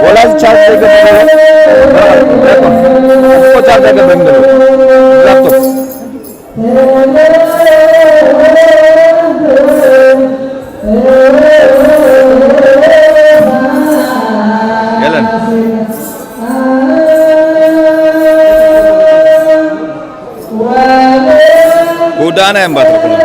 ወላ እዚ ቻርጅ ዘይገበረ፣ እኮ ቻርጅ ኣይገበረን ዘሎ ላፕቶፕ። የለን። ክውዳእና እየን ባትሪ ኩለን።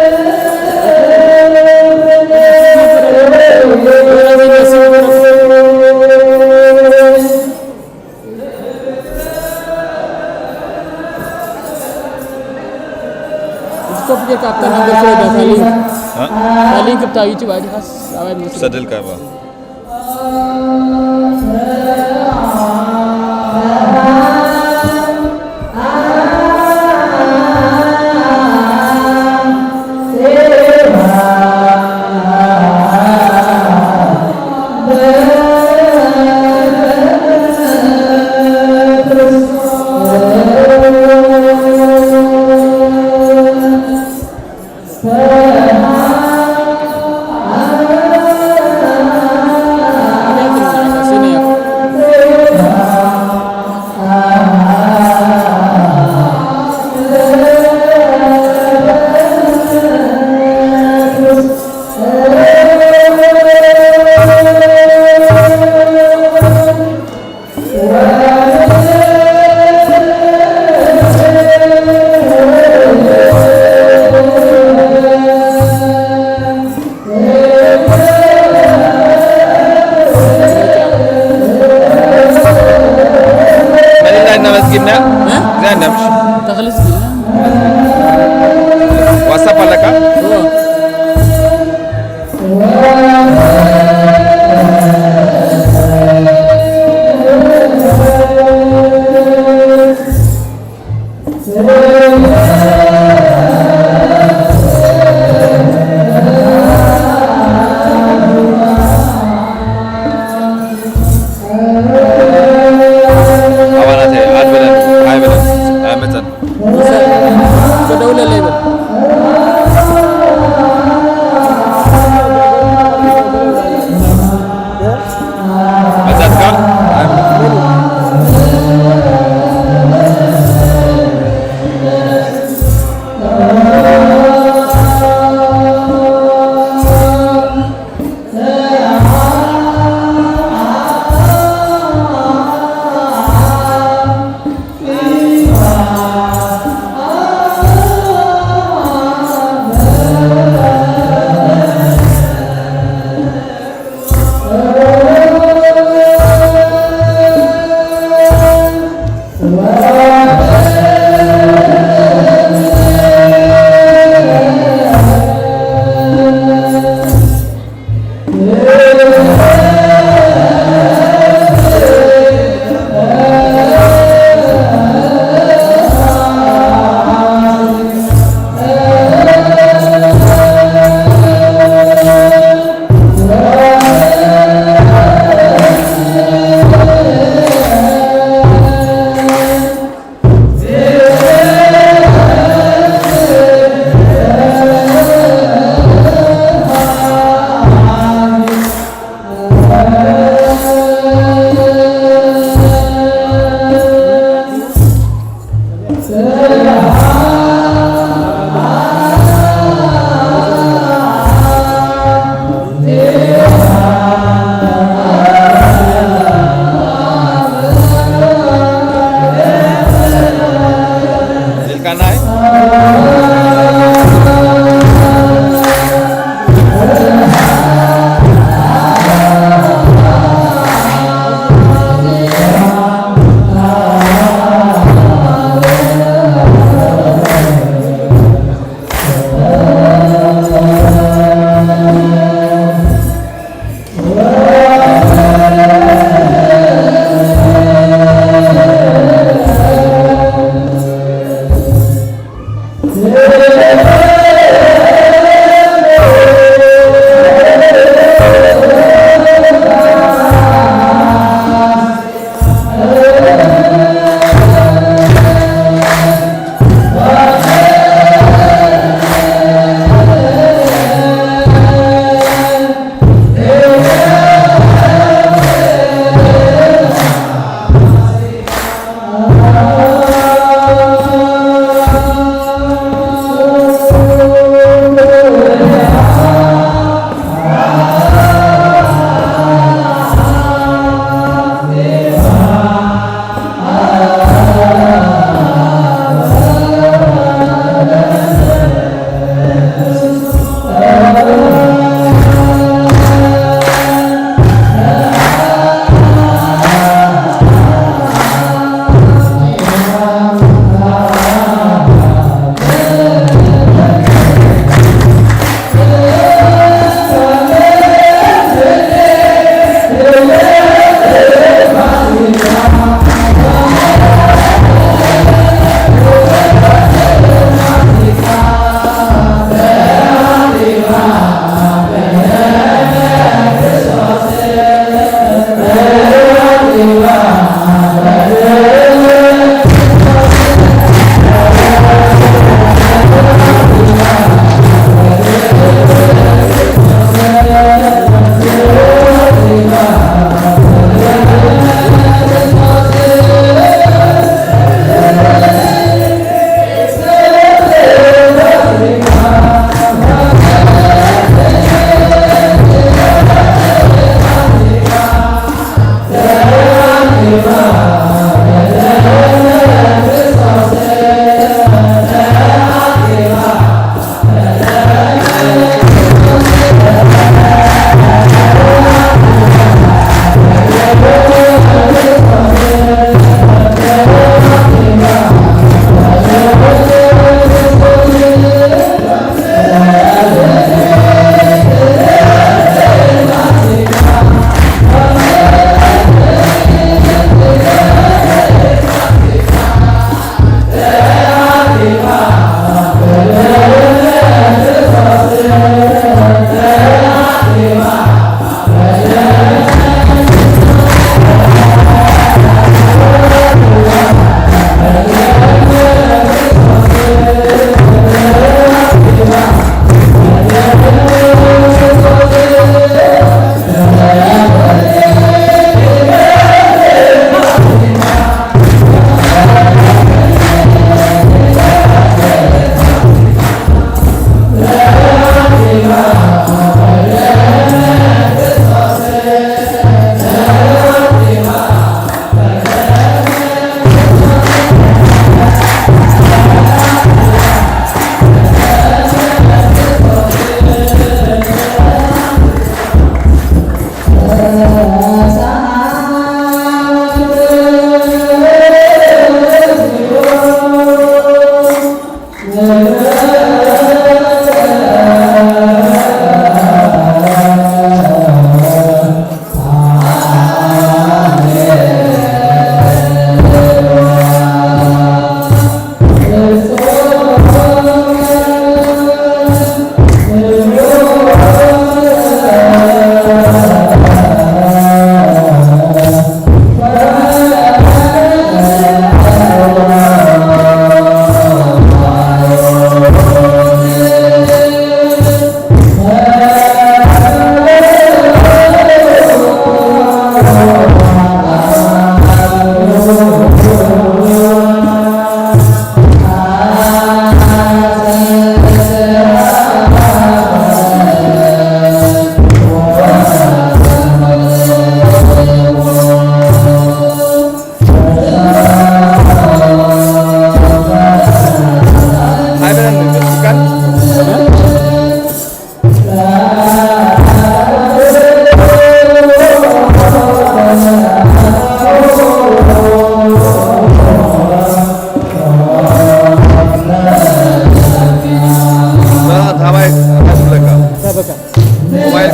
ስቶፕ ጌርካ ኣብታ ነበር ስለ ዳታ ሊንክ። እ? እታ ሊንክ ብታ ዩቲዩብ ኣይዲኻስ ኣባይ መስል? ክሰደልካ እባ።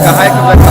ሃይ ክብለካ።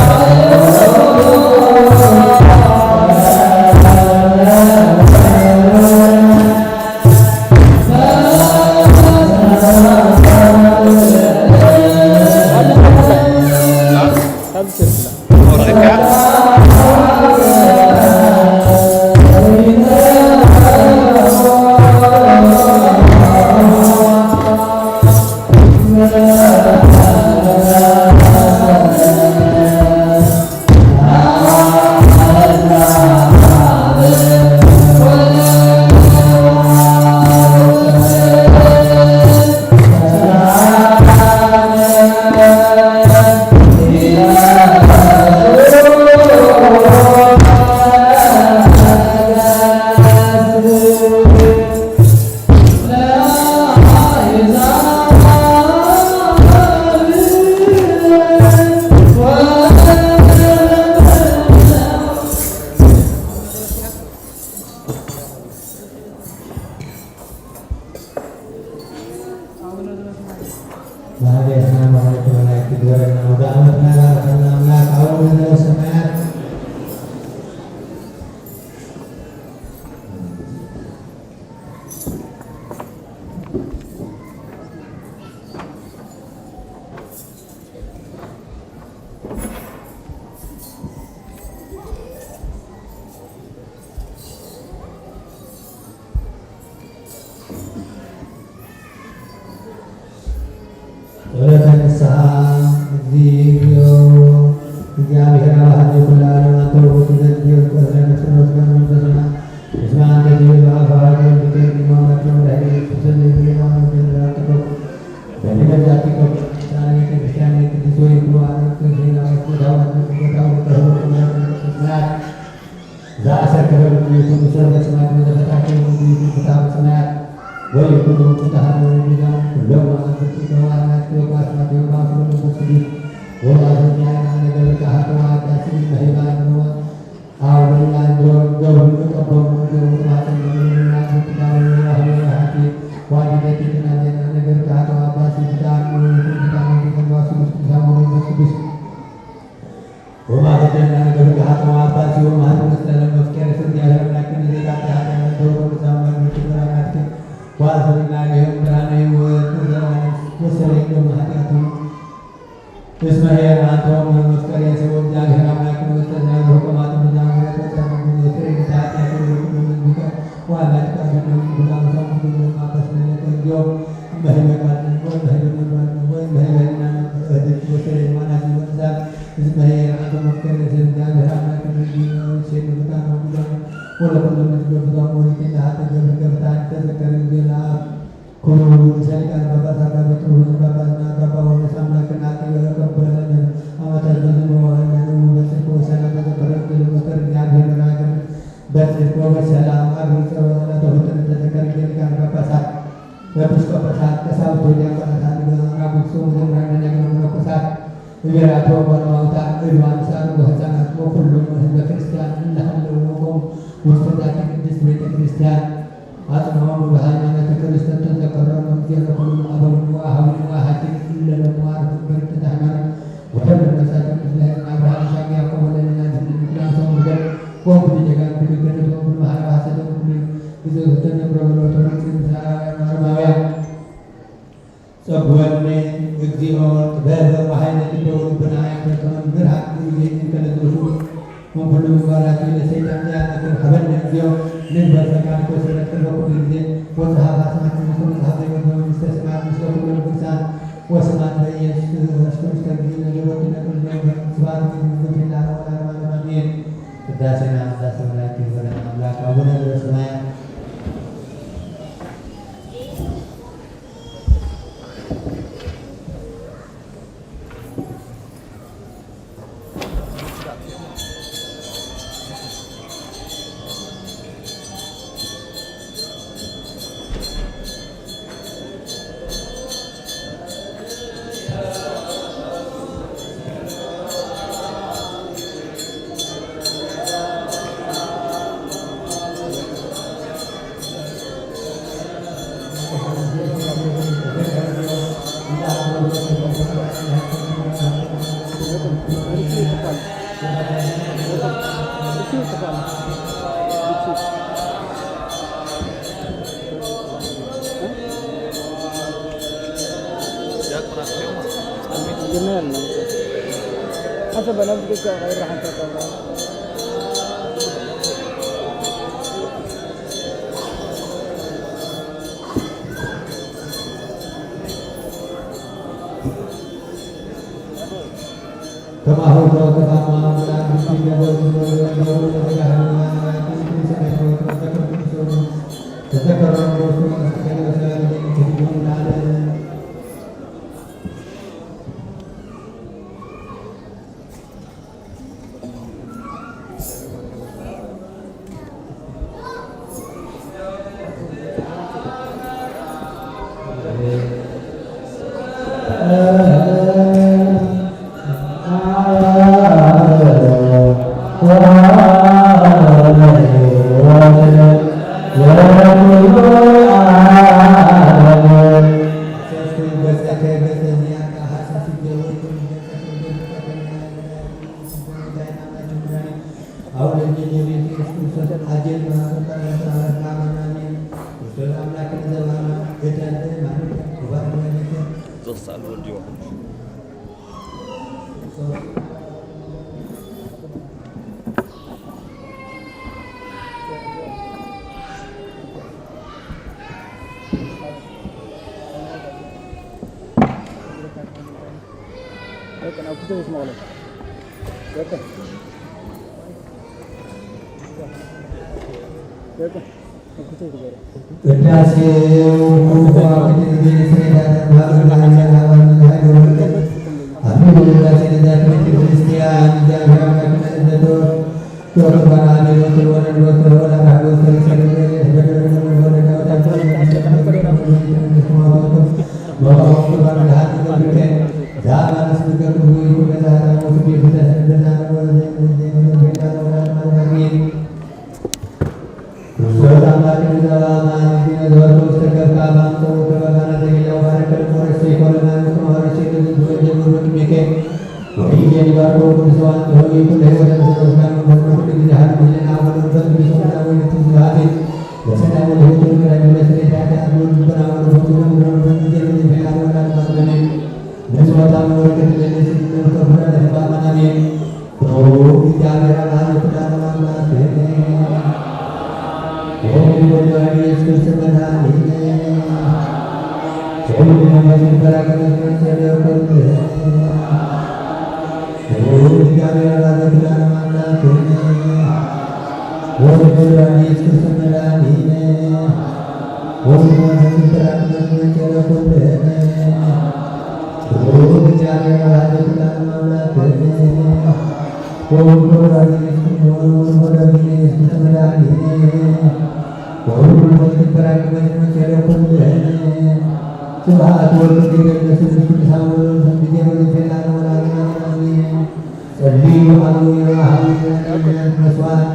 ባህርያትና ባህርያት መላእክት ይግበረና። ወደ ዓመትና ላረኸና ኣምላክ ኣቡነ ዘበሰማያት። ጸሎተ ንስሓ። እግዚኦ እግዚአብሔር አብ ሀዜ ኩላ ዓለም አንተ ውእቱ ዘእግዚኦ ፍቅር ለነፍስነ ወስጋነ መንፈስነ። እስመ አንተ ትቤሎ አፈ ሀገር ፍቅር ዲኖ መርቶ መድኃኒት ኢየሱስ ዘእግዚኦ አብ ምድር ራቅቶ በዲበ ዛቲ ቆም ሳሌ ቅዱሳን ቅዱስ ወይ ኩሉ ዓለም ቅዱስ ዜና መስኮት ሐዋርያት ቅዱሳን ተህሮ ቅዱሳን ቅዱሳን ዘአሰከረ ምድሪቱ ምስለ በስማት ወዘፈታቸው ምድሪቱ ፍትሐ በሰማያት ወይኩኑ ፍትሐ በምድር። ኩሎም አማልክቲከ ወአርያቲከ ወአስማቲከ ወአስሮ መንፈስ ቅዱስ ወማዘኛ ነገር ካህቶ አዳሲ መሄባ ነው። አውደላ ገብሩ ቀቦም ወደ ወጥማተ ለምንና ፍትሐ በምድር። ዋሂደቲ ትናዜና ነገር ካህቶ አዳሲ ፍትሐ ወይኩን ፍትሐ መንፈስ ቅዱስ። ወማሰደና ገብርሃ ተዋባ ሲሆን ማህት መስቀለ መፍቀር ስርያ ለምናክን ዜታ ተሃቀነ ተወሩ ሳማን ምትበራናት ዋሰብና ሊሆን ብርሃነ ወዘራን ወሰለኝ ማህቲያቱ። እስመ ኄር አንተ መፍቀር የሰው እግዚአብሔር አምላክ ወስተና ለሁከማት ብዛም ወተሰሙ ወሰለኝ ታቲያቱ ወኩሉ ህዝብከ ዋላ ተቃደም ብዛም ሰሙ ብዛም ማበስነ ለቀዮ መህበቃት ወመህበቃት ወመህበቃት ወሰለኝ ማናት ወዛም እስመ ኄር አንተ መፍቀር የሰው እግዚአብሔር አምላክ ወስተና ለሁከማት ብዛም ወለኩሉ ህዝብ ብዛም ወሊተ ለሃተ ገብር ገብታ ተዘከር ጊዜ ለአብ ኩሉ ርእሰ ሊቃነ ጳጳሳት አባ ጴጥሮስ ጳጳስና አባ ጳውሎስ አምላክን አጥብቀው ቀበለልን። አመተ ብዙ በሆነ በጽድቅ ወሰላም ተዘከረ። ለመፍቀር እግዚአብሔር መናገር በጽድቅ ወሰላም አግብጸ ወጸላተ ሁትን ተዘከረ። ሊቃነ ጳጳሳት፣ ኤጲስቆጶሳት፣ ቀሳውስት ወዲያቆናት፣ አበው መዘምራን፣ ደናግል መነኮሳት፣ እገራቶ ጓልማውታ፣ እሉ አምሳሉ ወህፃናት ወኩሎም ህዝበ ክርስቲያን እለ ሀለውኩም ውስተ ዛቲ ቅድስት ቤተ ክርስቲያን አጽንዖሙ በሃይማኖተ ክርስቶስ ተዘከሮሙ እግዚኦ ኩሉ አበዊነ ወአሃዊነ ወአሃቲ እለ ለመዋር በረከተ ሃይማኖት ወደብረ መጻት ቅዱስ ለህዝብ አብርሃም ይስሐቅ ያዕቆብ ወለነ ናዝን ምክራም ሰው ምድር ወንኩሉ ጀጋን ኩሉ ገደት ወንኩሉ ማህበረ ሐሰት ወንኩሉ ግዜ ወሰተ ነብረ ወሎቶ ርጽ ምሳሌ አረማውያን ጸግወኒ እግዚኦ ጥበበ ወኃይለ ልበ ወልቡና ያፍረከ መምህር ሀቅ ጊዜ እንከለዝርፉ እምኩሉ ምግባራት ለሰይጣን ያነክር ሀበነ እግዚኦ ንግበር ፈቃድ ኮሰረት ክበኩ ጊዜ ወጸሃብ አስማት ንኩ መጽሐፍ ሕይወት በመንግስተ ሰማያት ምስለ ኩሎም ቅዱሳን ወስብሐት ለኢየሱስ ክርስቶስ ጊዜ ለዘቦቱ ለኩሉ ስብሐት ለእግዚእነ ለዓለመ ዓለም አሜን። ቅዳሴና ቅዳሴ መላእክት ይሁን። አምላክ አቡነ ዘበሰማያት حسب أنا بدي أغير راح أنت. كما هو تذكر الرسول صلى الله عليه وسلم. ቅዳሴው ኩሉ ከዋክብት እንግዲህ ስሬታ ተባሉ ለአንተ ላባን ሀገር ወርቅ አብሪ ወዳሴ ለዛት ቤተ ክርስቲያን እግዚአብሔር አምላክ መእዘቶ ወቅባና ቢሮት ወረድ ወቅት ወላ ራጎት ወሰግድ ወደ ወደ ወደ ስብሐት ወወልድ ወመንፈስ ቅዱስ አሐዱ አምላክ አሜን። ጸልዩ ሀቡ መስዋዕት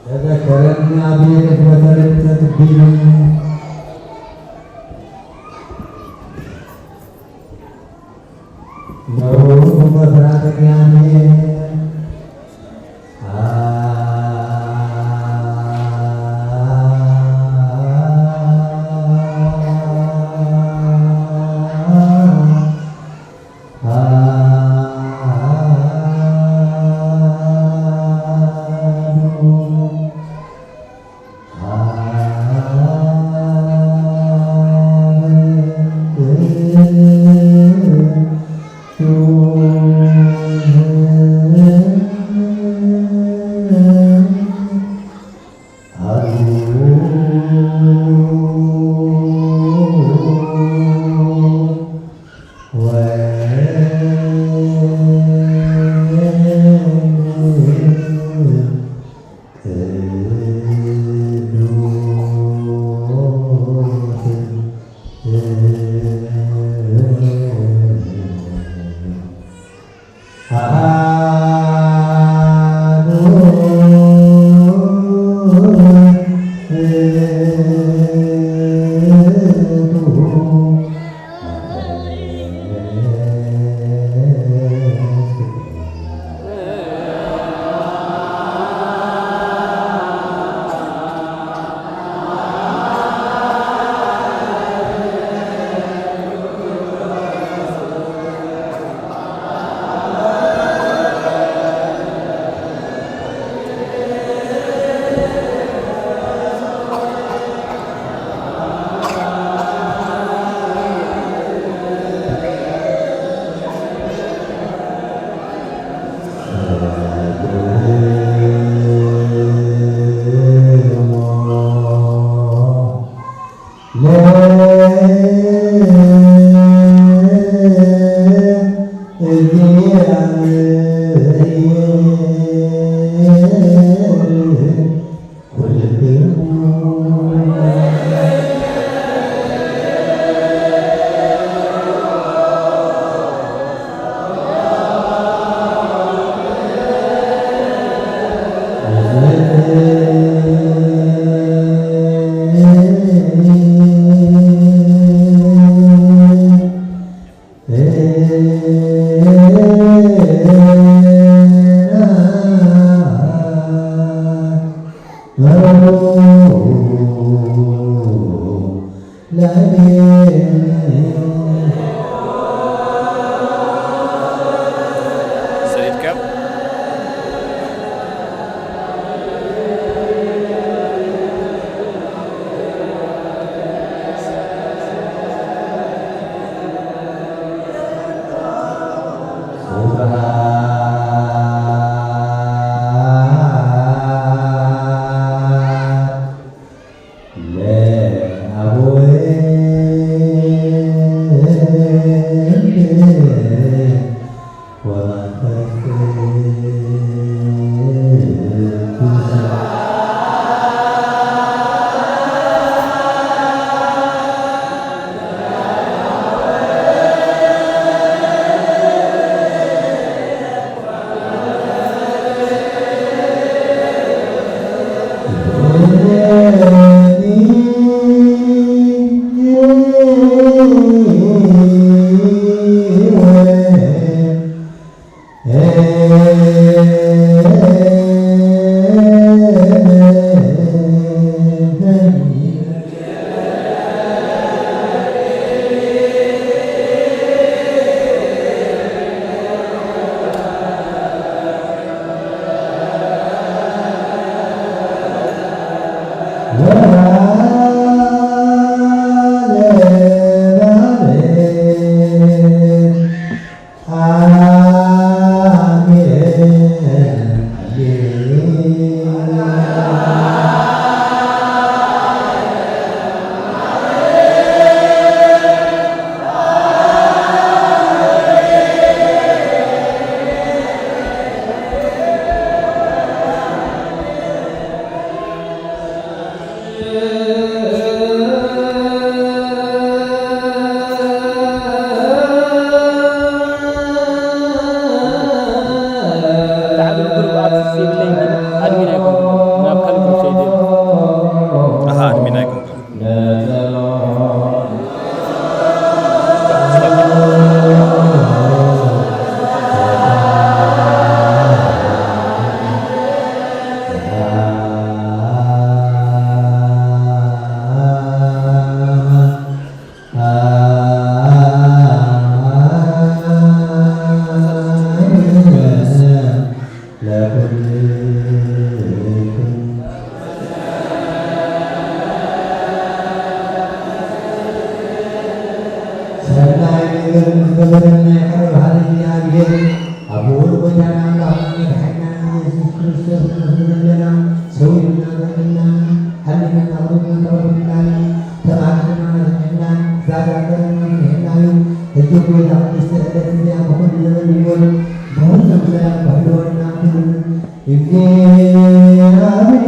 ተዘከረኒ አቤቱ በቸርነትህ በፍርሃተ እግዚአብሔር። ሰሊጥካ ኣድሚን ኣይኮንኩን፣ ናብ ካልእ ግሩፕ ከይደ። ኣሃ፣ ኣድሚን ኣይኮንኩን። ሰናይ ነገር ንዝገበረልና ይቕረ በሃሊ እግዚኣብሔር፣ ኣቦ ወልድ ጎይታና ኣምላኽና መድሓኒና ኢየሱስ ክርስቶስ ነመስግኖ ኣለና። ሰዊእና ዘዕለልና፣ ሓሊና ኣቕሪብና ተቕርብልና፣ ተባረኽና ዘምሐና፣ ዛጋ ገረና ምንሕና እዩ። ሕጂ ጎይታ ቅድስቲ ዕለት እዚኣ ብኹሉ ዘመን ይኖር፣ ብኹሉ ዘመን ብሕልወና ኩሉ እግዚኣብሔር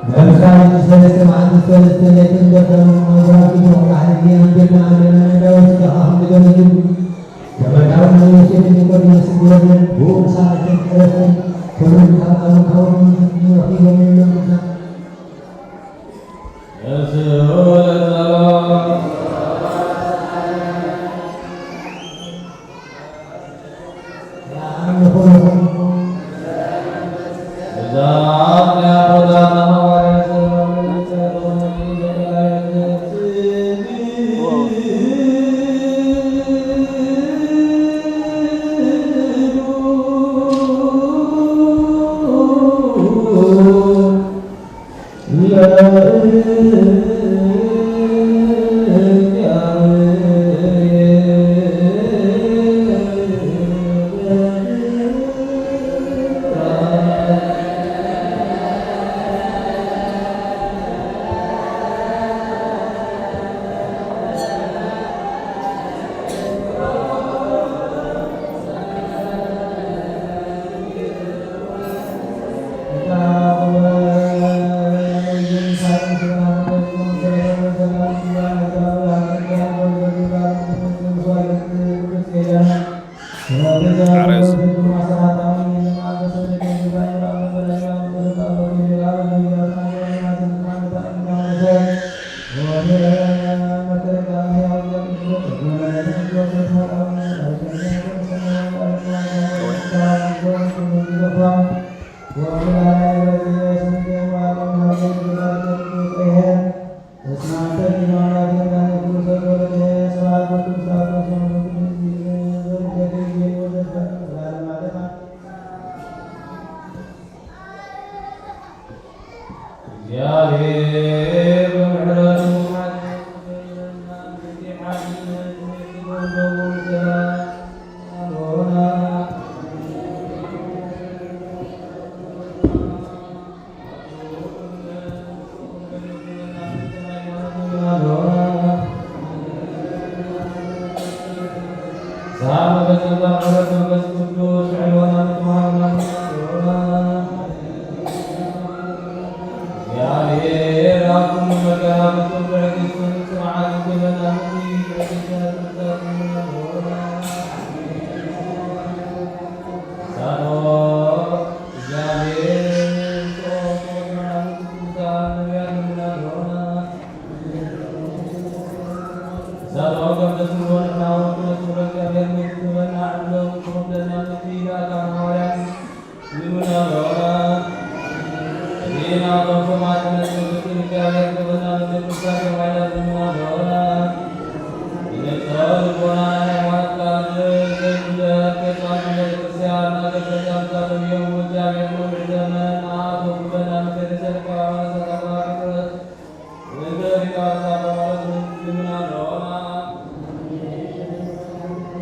መብርኻይ ሰለስተ መዓልቲ ሰለስተ ሌትን ደፈኑ መብራህቱ ብኹሉ ሓይሊ ኣንቢርና ኣለና። ነዳዊ ስጋኻ ክንገለሉ ተመካውን ዮሴፍ ኒቆዲሞስ ዝብለለን ብኡ ምሳሌ ተንቀለትን ክብርን ካብ ኣምላኽ ንረኺቦም የብሎም።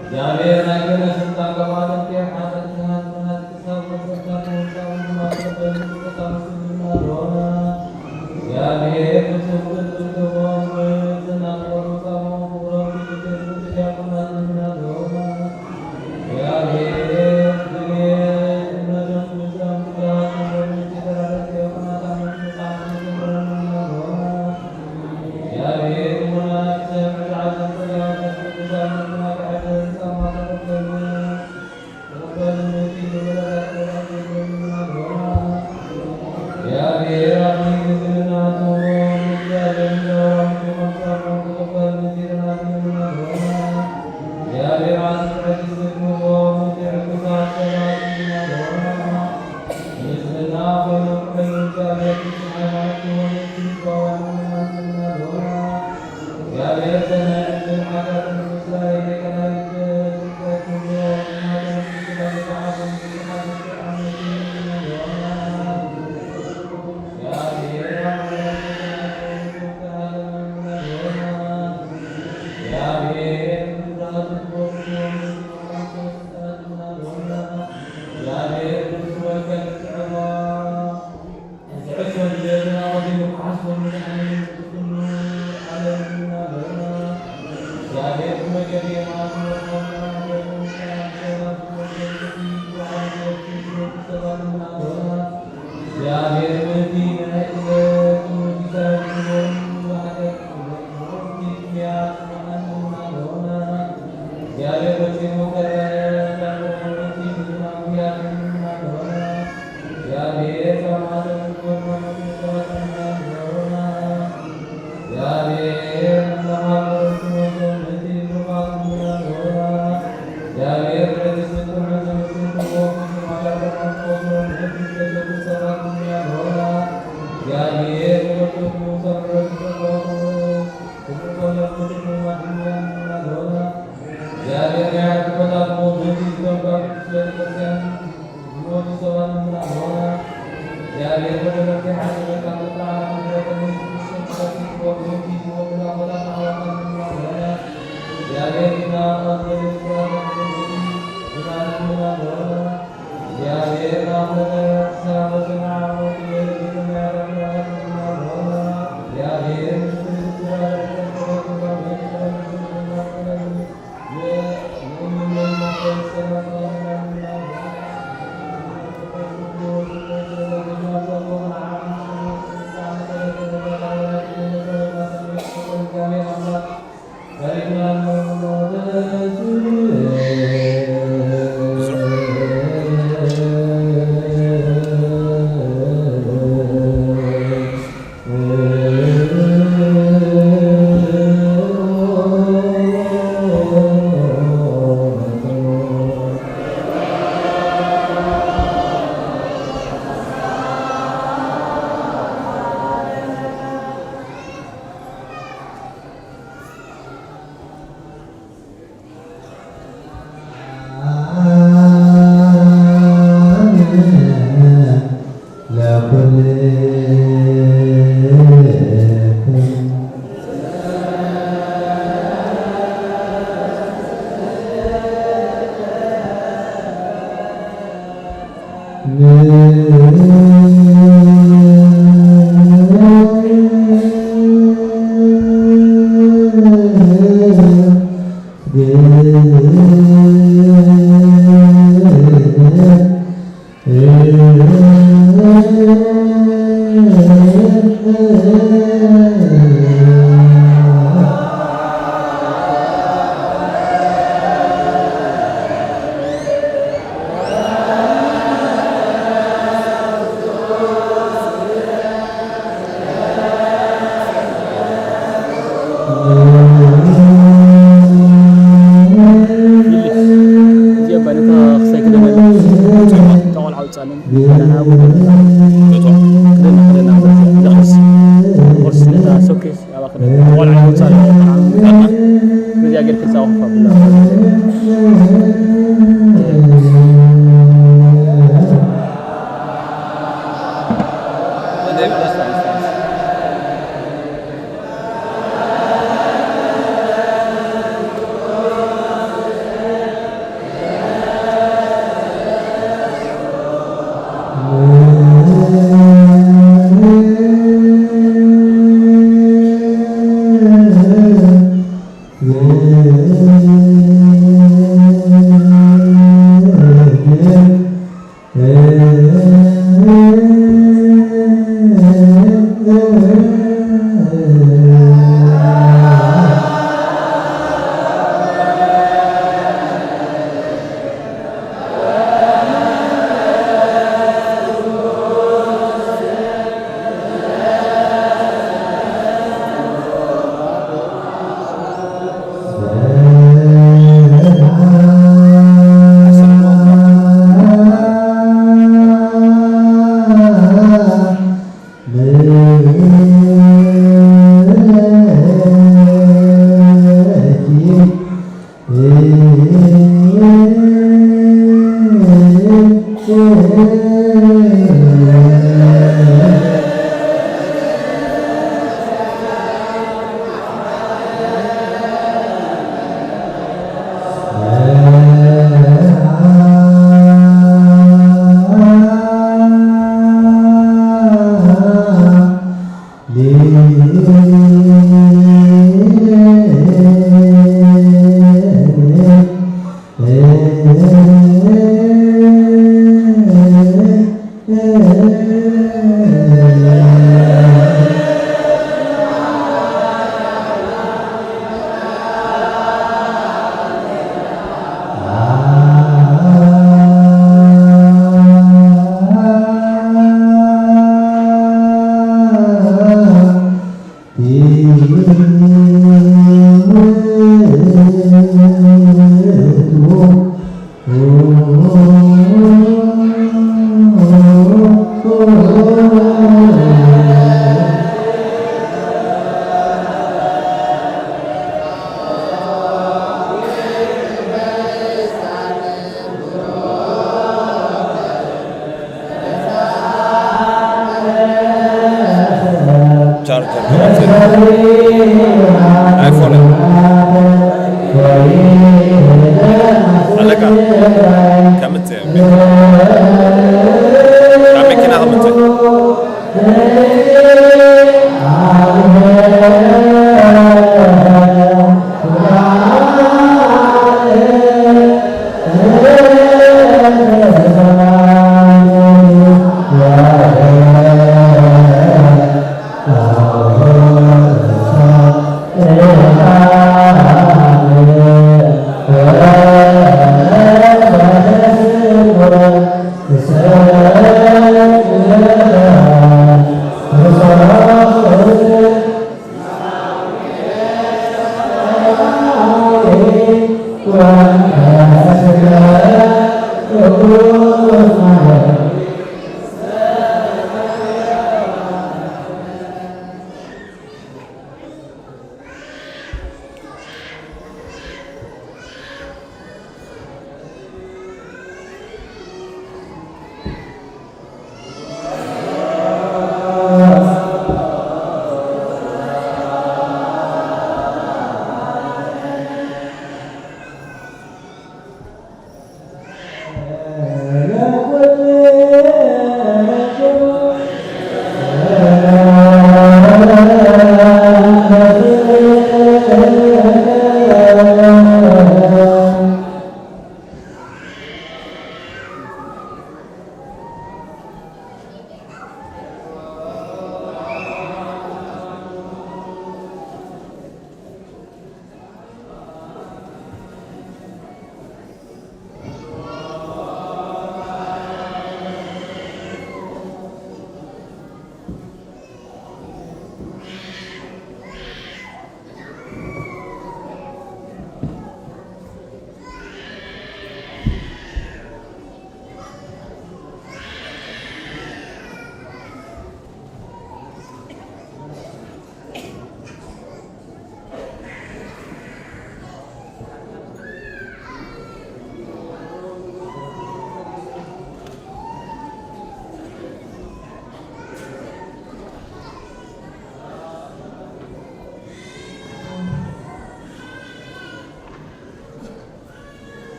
እግዚአብሔር ናይ ገነት ስልጣን ለማለት የሓተት ክሳብ ወሰታ ተወሳውን ማሰበን ቅዱሳን ስምና ሮና። እግዚአብሔር ንስም ቅዱስ ክቡር ዝናገሩ ሳሞ ክቡሮም ቅዱስ ዲያቆናት ስምና ሮና። እግዚአብሔር ስሜ እምነቱን ምስራም ቅዱሳን ወንዶች የተራረቀ ዲያቆናት አመት መጽሐፍ ስምና ሮና። ቻርጀር ክመጽእ ኣይፎን ኣለካ ከምጽእ ካብ መኪና ከምጽእ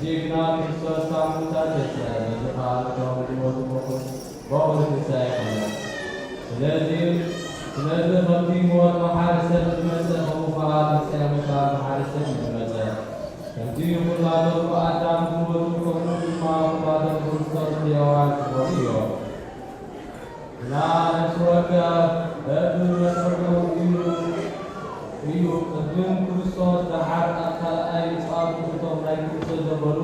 ጅግና ክርስቶስ ካብ ሙታን ተንሥአ፣ በዚ ኸኣ እቶም ዝሞቱ በኹሪ፣ በኹሪ ትንሳኤ ኾነ። ስለዚ፣ ስለዚ ከምቲ ሞት ብሓደ ሰብ ዝመጸ፣ ከምኡ ኸኣ ትንሳኤ ሙታን ብሓደ ሰብ እዩ ዝመጸ። ከምቲ ኹላቶም ብኣዳም ዝሞቱ፣ ከምኡ ድማ ኹላቶም ብክርስቶስ ሕያዋን ክኾኑ እዮም። ግና ነፍሲ ወከፍ በብመስርዑ እዩ፣ እዩ። ቅድም ክርስቶስ ደሓር ኣብ ካልኣይ ምጽኣቱ እቶም ናይ ክርስቶስ ዘበሉ፣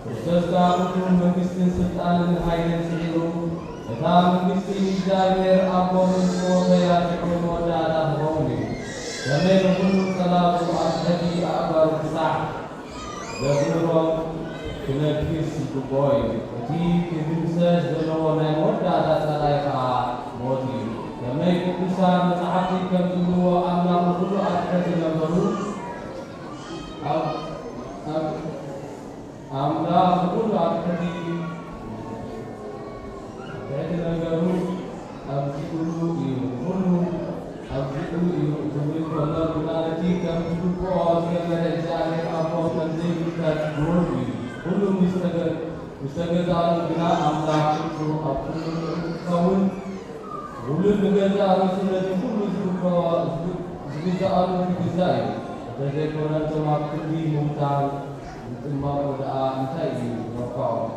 ክርስቶስ ከኣ ኩሉ መንግስትን ስልጣንን ሃይልን ስዒሩ፣ እታ መንግስቲ ንእግዚኣብሔር ኣቦ ምስ ሞተ እያ፣ ሽዑ መወዳእታ ክኸውን እዩ። ከመይ ንኹሉ ጸላእቱ ኣብ ትሕቲ ኣእጋሩ ክሳዕ ዘስምሮም ክነግስ ይግብኦ እዩ። እቲ ክድምሰስ ዘለዎ ናይ መወዳእታ ጸላኢ ከኣ ሞት እዩ። ከመይ ቅዱሳት መጻሕፍቲ ከም ዝብልዎ፣ ኣምላኽ ንኹሉ ኣብ ትሕቲ ነገሩ፣ ኣብ፣ ኣብ፣ ኣምላኽ ንኹሉ ኣብ ትሕቲ ትሕቲ ነገሩ ኣብዚኡ እዩ፣ ንኹሉ ኣብዚኡ እዩ ክብል ከሎ ግና፣ ነቲ ከም ዝግብኦ ዝገበረ እግዚኣብሔር ኣቦ ከም ዘይምልከት ግሩም እዩ። ኩሉ ምስ ተገ-፣ ምስ ተገዛእሉ ግና፣ ኣምላኽ ፍጹም ኣብ ኩሉ ልዑል ክኸውን፣ ውሉድ ንገዛእ ርእሱ ነቲ ኩሉ ዝግብኦ፣ ዝግ-፣ ዝግዛእሉ ክግዛእ እዩ። እንተዘይኮነ፣ እቶም ኣብ ክንዲ ምውታን ዝጥመቑ ደኣ እንታይ እዩ ረብሓኦም?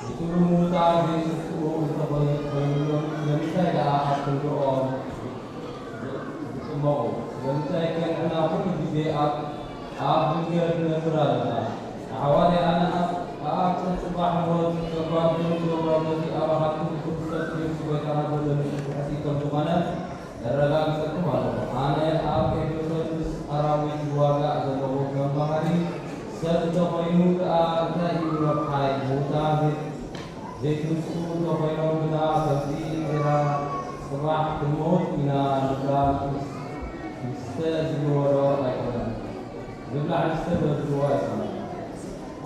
ንስሩ ምዉታት ዘይስስኡ እንተኾይኑሎም፣ ስለምንታይ ደኣ ኣብ ክንድኦም ዝጥመቑ? ስለምንታይ ከ ንሕና ኩሉ ግዜ ኣብ፣ ኣብ ድንገት ንነብር ኣለና? ንሓዋርያ ኣነ ኣብ፣ ኣብ ጽባሕ ሞት ከጓድሎም ዘሎ በቲ ኣባኻትኩም ብክርስቶስ ኢየሱስ ጐይታና ዘሎ ንሱ ትሕቲ ከም ዝኾነ፣ የረጋግጸኩም ኣለኹ። ኣነ ኣብ ኤፌሶን ምስ ኣራዊት ዝዋጋእ ዘለኹ ከም መሃሪ ሰብ እንተኾይኑ ከኣ እንታይ እዩ ረብሓይ? ምዉታት ዘይ-፣ ዘይትንስኡ እንተኾይኖም ግና ከምቲ ዒራ ጽባሕ ክንሞት ኢና ንብላ ምስ-፣ ምስተ ዝብልዎ ዶ ኣይኮነን? ዝብላዕ ምስተ በዝብልዎ ኣይኮነን።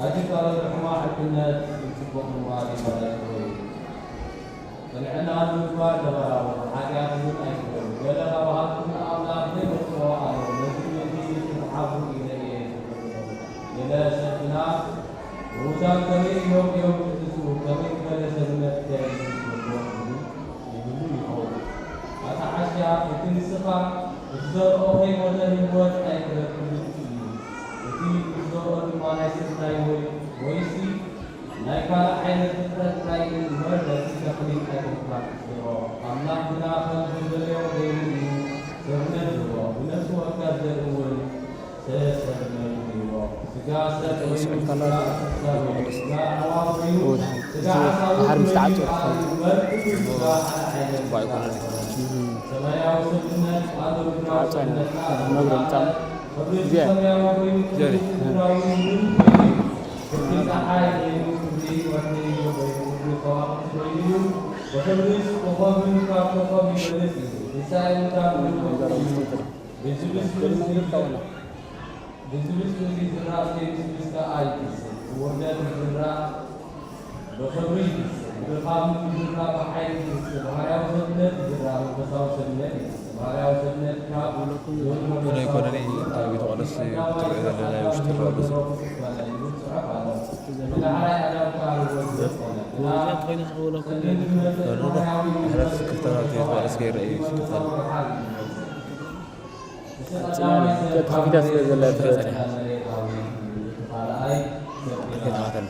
ኣቲ ካልኦት ሕማቕ ሕግነት ንጽቡቕ ምግባር ይመረጽ ወይ? ቅንዕና ንምግባር ተበራበሩ፣ ሓጢኣት እውን ኣይትበሉ። ገለ ካባኻትኩም ንኣምላኽ ዘይፈጽሞ ኣሎ፣ ነዚ ነቲ ክትሓብሩ ኢለ እየ። ገለ ሰብ ግና፣ ምዉታት ከመይ ኢሎም እዮም ክትንስኡ? ከመይ ዝበለ ሰብነት ከ ይህልዎ ይብሉ ይኸውን። ኣታ ዓሻ፣ እቲ ንስኻ እትዘርኦ ከይሞተ ህይወት ኣይትረክብን እዩ። እቲ እትዘርኦ ድማ ናይ ስርናይ ወይ፣ ወይሲ ናይ ካልእ ዓይነት ፍጥረት ጥራይ እዩ እምበር፣ ነቲ ተኽሊ ኣይኮንካን ትዘርኦ። ኣምላኽ ግና ከም ዝደለዮ ገይሩ እዩ ሰብነት ዝህቦ፣ ብነፍሲ ወከፍ ዘርኢ እውን ሰብነት ይህቦ። ስጋ ሰብ ኮይኑ፣ ስጋ እንስሳ ኮይኑ፣ ስጋ ኣዕዋፍ ኮይኑ፣ ስጋ ዓሳሉ ኮይኑ፣ ኣሉ እምበር ኩሉ ስጋ ሓደ ዓይነት ስጋ ኣይኮነን። ሰማያዊ ሰብነት ኣሎ፣ ምድራዊ ሰብነት ኣሎ። ክብሪ ሰማያዊ ኮይኑ፣ ክብሪ ምድራዊ እውን ኮይኑ እዩ። ክብሪ ጸሓይ ኮይኑ፣ ክብሪ ወርሒ ኮይኑ፣ ክብሪ ከዋኽብቲ ኮይኑ እዩ። ብኽብሪ ኮኾብን ካብ ኮኾብ ይበልጽ እዩ። ትንሳኤ ሙታን እውን ከምኡ እዩ። ብዝብስብስ ብዝብስብስ ዝዝራእ ዘይብስብስ ከኣ ይብስል። ብውርደት ዝዝራእ ብኽብሪ ይብስል። ብድኻም ዝዝራእ ብሓይሊ ይብስል። ባህርያዊ ሰብነት ይዝራእ መንፈሳዊ ሰብነት ይብስል። ባህርያዊ ሰብነት ካብ ናይ ጎደለይ ኣብ ቤተ መቕደስ ትሪኦ ዘለናይ ውሽጢ ይረአ ኣሎ። ኖ፣ ኖ፣ ኖ። ሕረፍ ስክፍታ ናብቲ ቤተ መቕደስ ከይረአ እዩ ስክፍታ። ጽላል ተኸፊታ ስለ ዘላ ትረአ። ከይተኸፈተላ።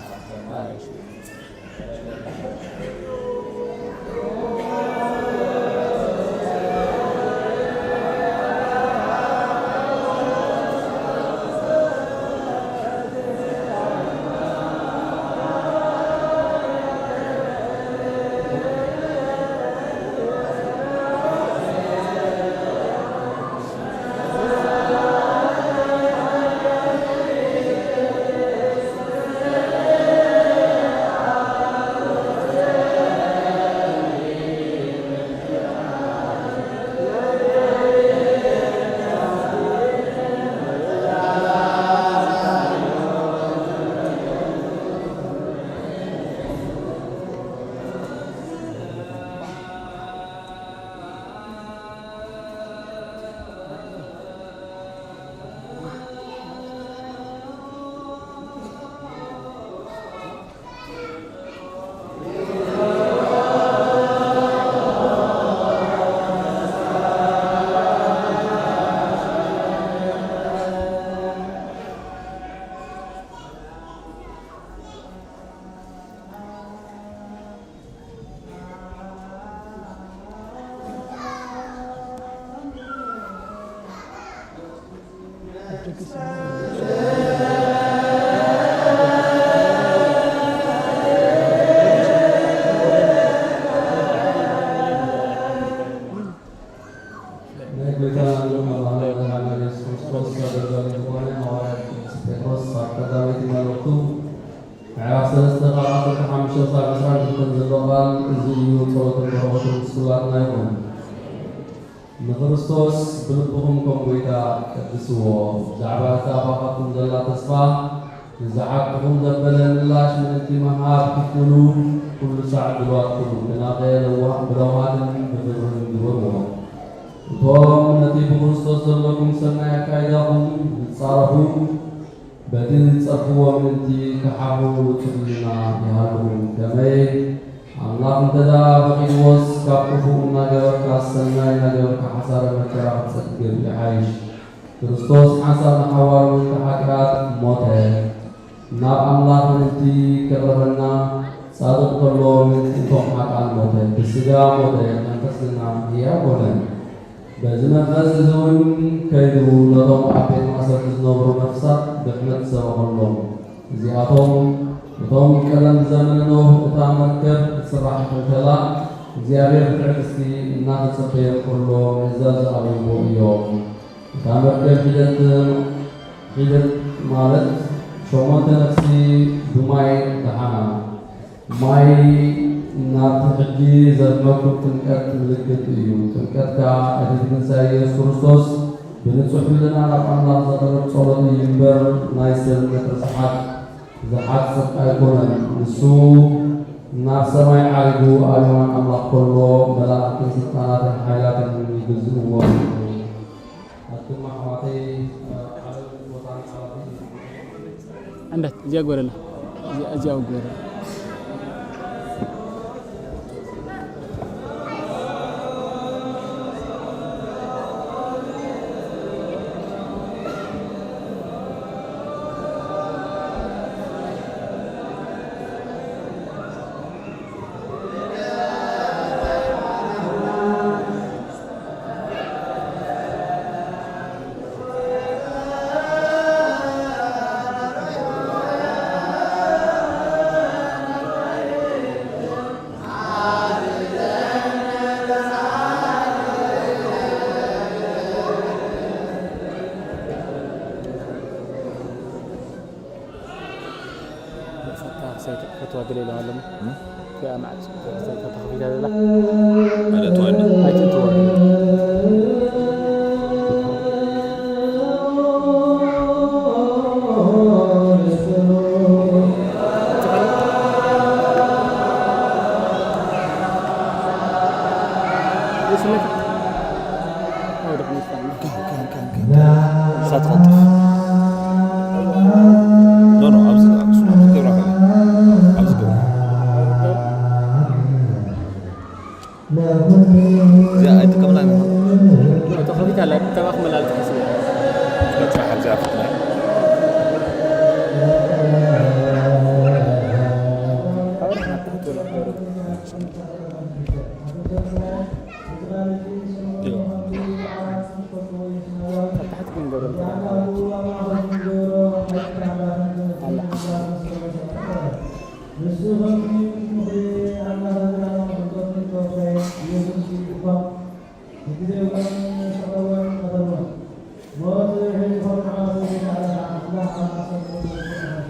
ቀዳመይቲ መልእኽቱ ምዕራፍ ሰለስተ ካብ ዓሰርተ ሓሙሽተ ክሳብ ዕስራን ክልተን ዘሎ ቃል እዚ እዩ። ጸሎትን በረኸቱን ምስ ኩላትና ይኹን። ንክርስቶስ ብልብኹም ከም ጐይታ ቀድስዎ። ብዛዕባ እታ ኣባኻትኩም ዘላ ተስፋ ንዝሓትኹም ዘበለ ምላሽ ምእንቲ ምሃብ ክትክእሉ ኩሉ ሳዕ ድሉዋት ኩኑ። ግናኸ ለዋህ ብለውሃትን ብኽብርን ግበርዎ። እቶም ነቲ ብክርስቶስ ዘለኩም ሰናይ ኣካይዳኹም ዝጻረፉ በቲ ዝጸርፍዎ ምእንቲ ክሓፍሩ ጽምና ይሃልኹም። ከመይ ኣምላኽ እንተ ደኣ ፈቒድዎስ ካብ ክፉእ እናገበርካ ሰናይ እናገበርካ ሓሳረ መከራ ክትጸግብ ይሓይሽ። ክርስቶስ ሓንሳእ ንሓዋሩ ምእንቲ ሓጢኣት ሞተ፣ ናብ ኣምላኽ ምእንቲ ከቕርበና፣ ጻድቕ ከሎ ምእንቲ እቶም ሓጥኣን ሞተ። ብስጋ ሞተ፣ መንፈስ ግና ህያው ኮነ። በዚ መንፈስ እዚ እውን ከይዱ ነቶም ኣብ ቤት ማእሰርቲ ዝነብሩ ነፍሳት ድሕነት ሰበኸሎም። እዚኣቶም እቶም ቀደም ዘመነ ኖህ እታ መርከብ ክትስራሕ እንከላ እግዚኣብሔር ብትዕግስቲ እናተጸበየ እንከሎ ምእዛዝ ዝኣበይዎ እዮም። እታ መርከብ ሒደት ሒደት ማለት ሸሞንተ ነፍሲ ብማይ ደሓና። ማይ ናብቲ ሕጂ ዘድመኩም ጥምቀት ምልክት እዩ። ጥምቀት ከኣ እቲ ትንሳኤ ኢየሱስ ክርስቶስ ብንጹሕ ሕልና ናብ ኣምላኽ ዘቕርብ ጸሎት እዩ እምበር ናይ ሰብ እምነት ርስሓት ዝሓጽብ ኣይኮነን። ንሱ ናብ ሰማይ ዓሪጉ ኣብ የማን ኣምላኽ ከሎ መላእኽትን ስልጣናትን ሓይላትን ይግዝእዎ። ኣቱም ኣሕዋተይ፣ ዓለም ቦታን ዓለምን ኣንዳት እዚኣ ግበረላ፣ እዚኣ እዚኣ ግበረላ። ፈታ ክሳይ ፈትዋ ገለ ኢሎም ኣለሙ። እቲኣ ማዕጾ ክሳይ ፈታ ከፊታ ዘላ። ማለት ዋና ኣይትእትዋ። ይስለካ። ኣው ደሕን ይስለካ። እሳ ትቐልጥፍ ኖ ኖ ኣብዚ ኣብዚ ገብራ ከለ ኣብዚ ገብራ እዚኣ ኣይጥቀምና ኢና ተኸፊት ኣላ ተባኽ መላል ተሕስብ በቃ ኣብዚ ኣፍትና ካብ ታሕቲ ክንገብሮ ኣላ ንሱ ኸምቲ ምኽሪ ኣናተዝናና ቅዱስ ጴጥሮስ ኢየሱስ ይልኩኻ እቲ ዘይብሎም ሰቐወን ቀተልወን ሞት ሒዝኾም ንዓወት ዘይተኣለኻ ኣምላኽ ኣብ ማእሰርቲ ተመልሶ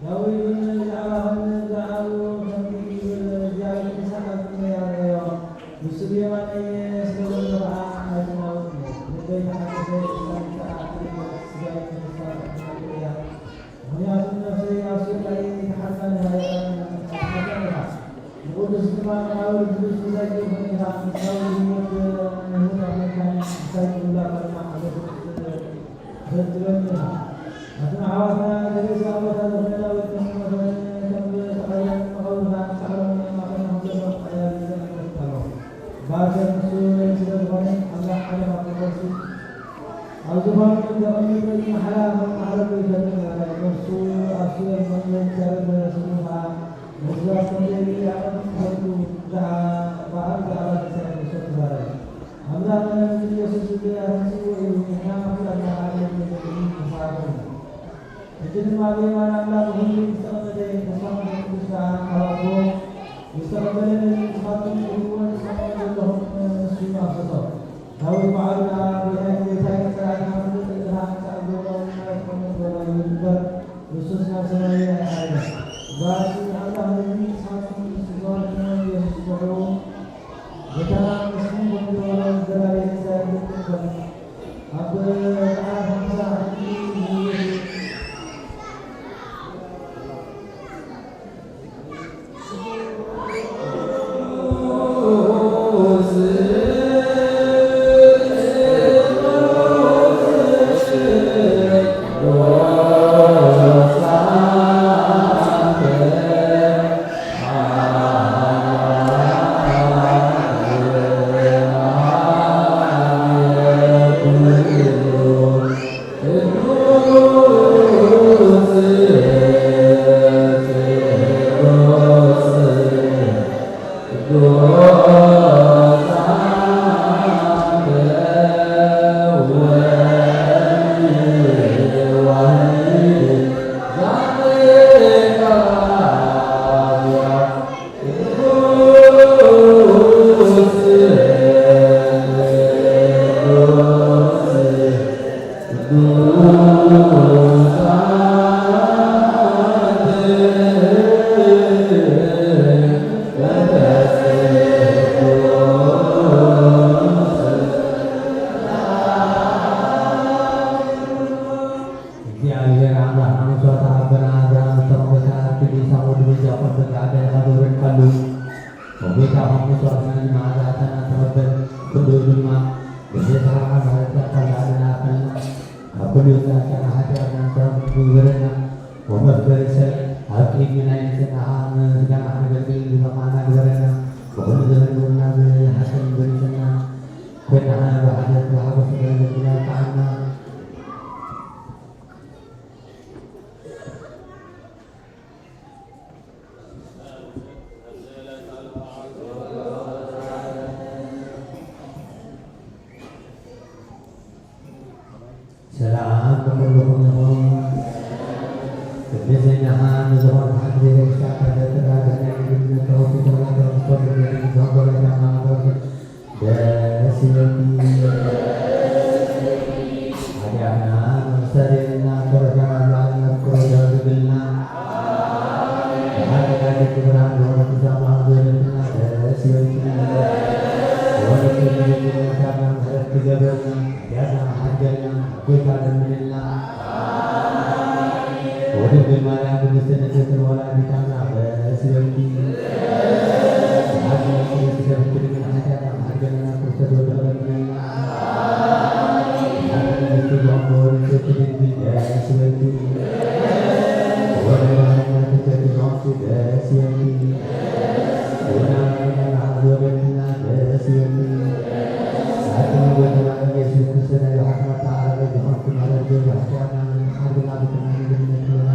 ዳዊት እውን ብዛዕባኽን ብዛዕባኡ ከምዚ ይብል እግዚኣብሔር ንስኻ ኣብ ቅድመይ ኣርኣዮ ንሱ ብየማነይ ስለ ዘሎ ኸዓ ኣይትናወጽ እየ ልበይ ተሓገሰ ኢሳይ ከኣ ሕልበት ስጋይ ተስፋ ክትነብር እያ ምኽንያቱ ነፍሰይ ኣብ ስቃይ ተሓርቃ ንሃይኣን ኣትሓርቃ ኢኻ ንቕዱስ ድማ መቓብር ብልብሱ ዘጊ ኾነ ኢኻ ንሳዊ ህይወት ንህይወት ኣመልካኒ ንሳይ ክብላ ካልማ ዓበስት ዘትበኒ ኢኻ ኣቱም ኣሕዋትና እቲ ርእሲ ኣቦታ ዝኾነ ዳዊት ከም ዝሞተ ከም ዝተቐብረ መቓብሩ ኸዓ ንጻዕሮም ኣብ ማእከልና ከም ዘሎ ኣያቢዘ እፈልጥ ኣለኹ ባርተ ንሱ ስለ ዝኾነ ኣምላኽ ሓደ ካብ ተኸሱ ኣብ ዝፋኑ ዘቐምጥ መሓላ ከም ማሕረዱ ይፈልጥ ነበረ። ነፍሱ ኣብ ሲኦል ከም ዘእግዚኣብሔር ስሙ ኸዓ ንስባት ከም ዘየድሊ ኣቐዲሙ ፈሊጡ ብዛዕባ ብኣብ ብዛዕባ ትንሳኤ ክርስቶስ ተዛረበ። ኣምላኽ ንኢየሱስ ኣምጺእዎ እዩ፣ ንሕና ኩላትና ኸዓ ነቲ ዘድሊ ንስኻትኩም ሕጂ ድማ ብየማን ኣምላኽ ብኹሉ ምስ ተቐመጠ ተስፋ መንፈስ ቅዱስ ከኣ ካብ ኣቦ ምስ ተቐበለ ነዚ ንስኻትኩም ትብልዎ ንስማዕዎ ዘለኹም ንሱ ኣፍሰሶ። ዳዊት ባዕሉ ከኣ ጐይታይ ጐይታይ ጸላእትና ኹሉ ጥርጥርና ክሳዕ ዝገብሮ እምበር፣ ንሱስ ናብ ሰማይ ኣይዓረገን። እዛ ስም ኣምላኽ ነዚ ንስኻትኩም ምስ ዝገበርኩሞ ኢየሱስ ጽውዕዎ። ነታ ምስቲ ከም ዝበሎ ዘላለየ ትንሳኤ ፍልጥቲ ትኸውን። ኣብ በዓል ሓምሳ ዓዲ ንየሱስ እግዚኣብሔር ኣምላኽና መስዋዕቲ ኣቦና ኣብርሃም ዝተቐበልካ ኣብ ክንዲ ይስሐቅ ወዲ በጃ ቆርበት ዓዳይኻ ዘውረድካሉ፣ ኦ ጐይታ፣ ካብ መስዋዕትና እዚ መዓዛ ዕጣንና ተቐበል። ክንድኡ ድማ ብዘይ ሰሓቕ ምሕረትካ ካብ ላዕሊ ንኣኸልና፣ ካብ ኩሉ ጻድቃና ሓጢኣትና ንስሕቕ ግበረና። ኦ መፍቀሪ ሰብ፣ ኣብ ቅድሚ ናይ ንጽህናኻ ምስጋና ክነገልግል ዝበቕዓና ግበረና። ብኹሉ ዘመን ግብርና ብሓቂ በሊጽና ኮይና፣ ብሓዘን ብሓጎስ ክነገልግል ኣብቅዓና። ሰላም ንኹልኹም ይኹን። ቅድስናኻ ንዝኾነ ሓቂ ቤተክርስትያን ከተጥራ ብናይ ልብነት ተወፊ ተባረክ ተወፊ ተወፊ ተወፊ ደስ ይበልኪ። ሓጢኣትና መስተርእየና ተረፈና ብላዕልና ፍቅሮ ደረግልና። ብሓቂ ናይ ደቂ ብርሃን ዝኾነ ዛማ ዘረግልና ደስ ይበልኪ። ወለተ ምሕረት ትገብረልና። ያና ሓገና ጎይታ ለምንልና። ወድንግል ማርያም ቅድስት ንጽሕት ወላዲት ኣምላኽ በስለኪ። ሓገና ቅድስት ሰብእቲ ድንግል ሓጢኣትና ሓገና ክርስቶስ ወልድ ለምንልና። ሓገና ንጽሕት ድንግል በስለኪ። ወደ ማርያም ትንተኪ ሆንኪ በስለኪ። ወደ ማርያም ወደትና በስለኪ። ሓኪም ጎይታና ኢየሱስ ክርስቶስ ናይ ብሓቂ መተዓረቂ ዝኾንኩ ምሕረት ገብረ ሓጢኣትና ምንም ሓድግና ብትና ንግነት ይበላ።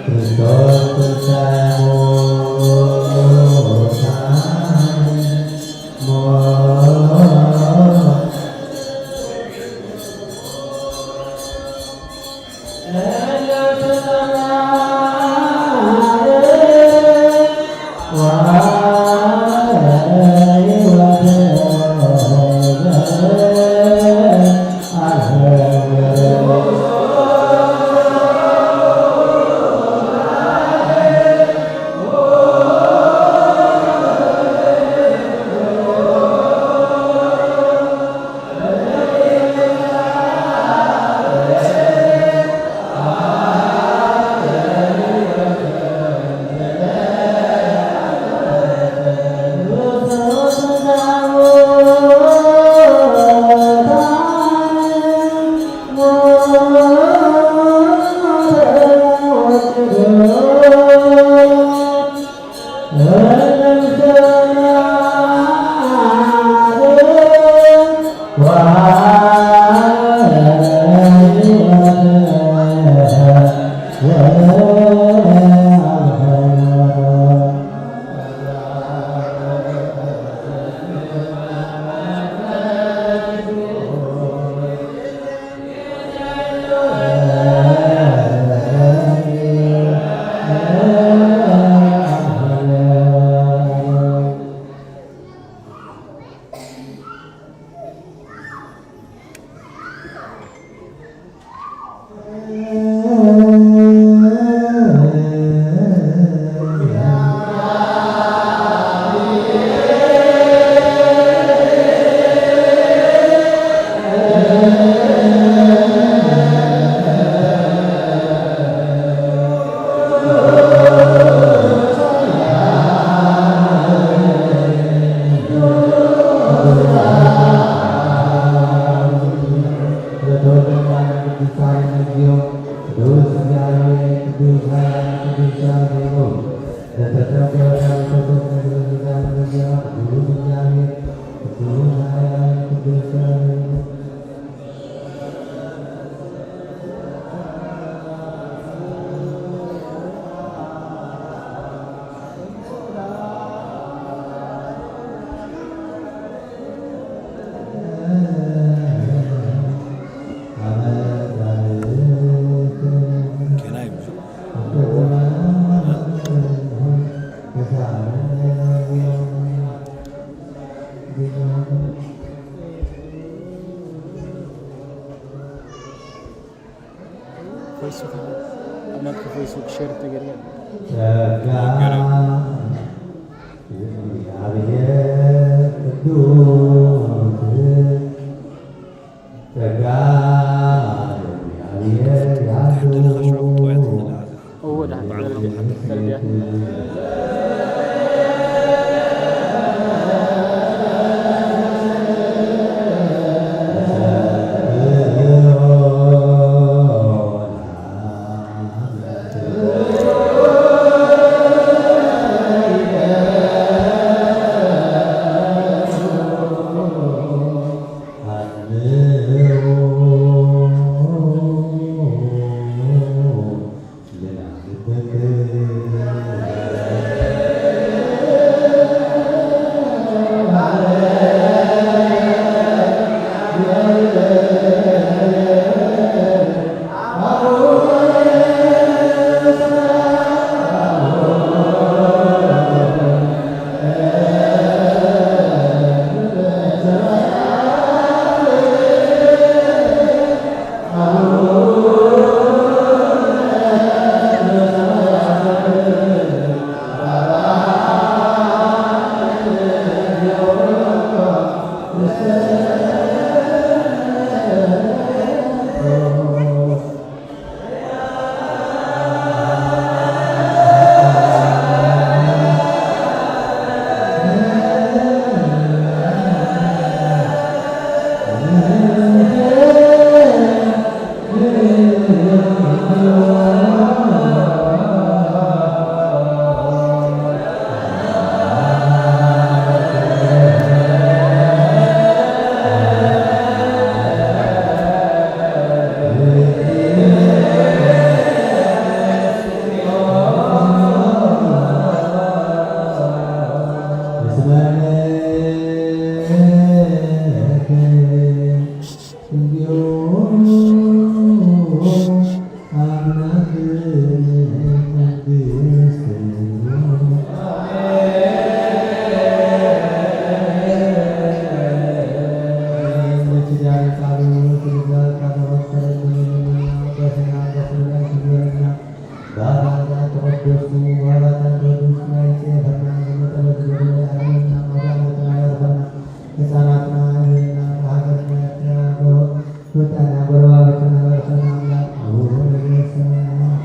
ክርስቶስ ትንሳኤ ሙታን ሞት ኣብ ናትካ ፌስቡክ ሼር ተገርገር። ጸጋ እግዚኣብሔር ቅዱስ፣ ጸጋ እግዚኣብሔር ያሉ። እዎ፣ ደሓን ተረድያ። ህፃናትና ይህና ሃገርና ያተናገሩ ወጣና ጎረባበትና በረከና አምላክ አቡነ ዘበሰማያት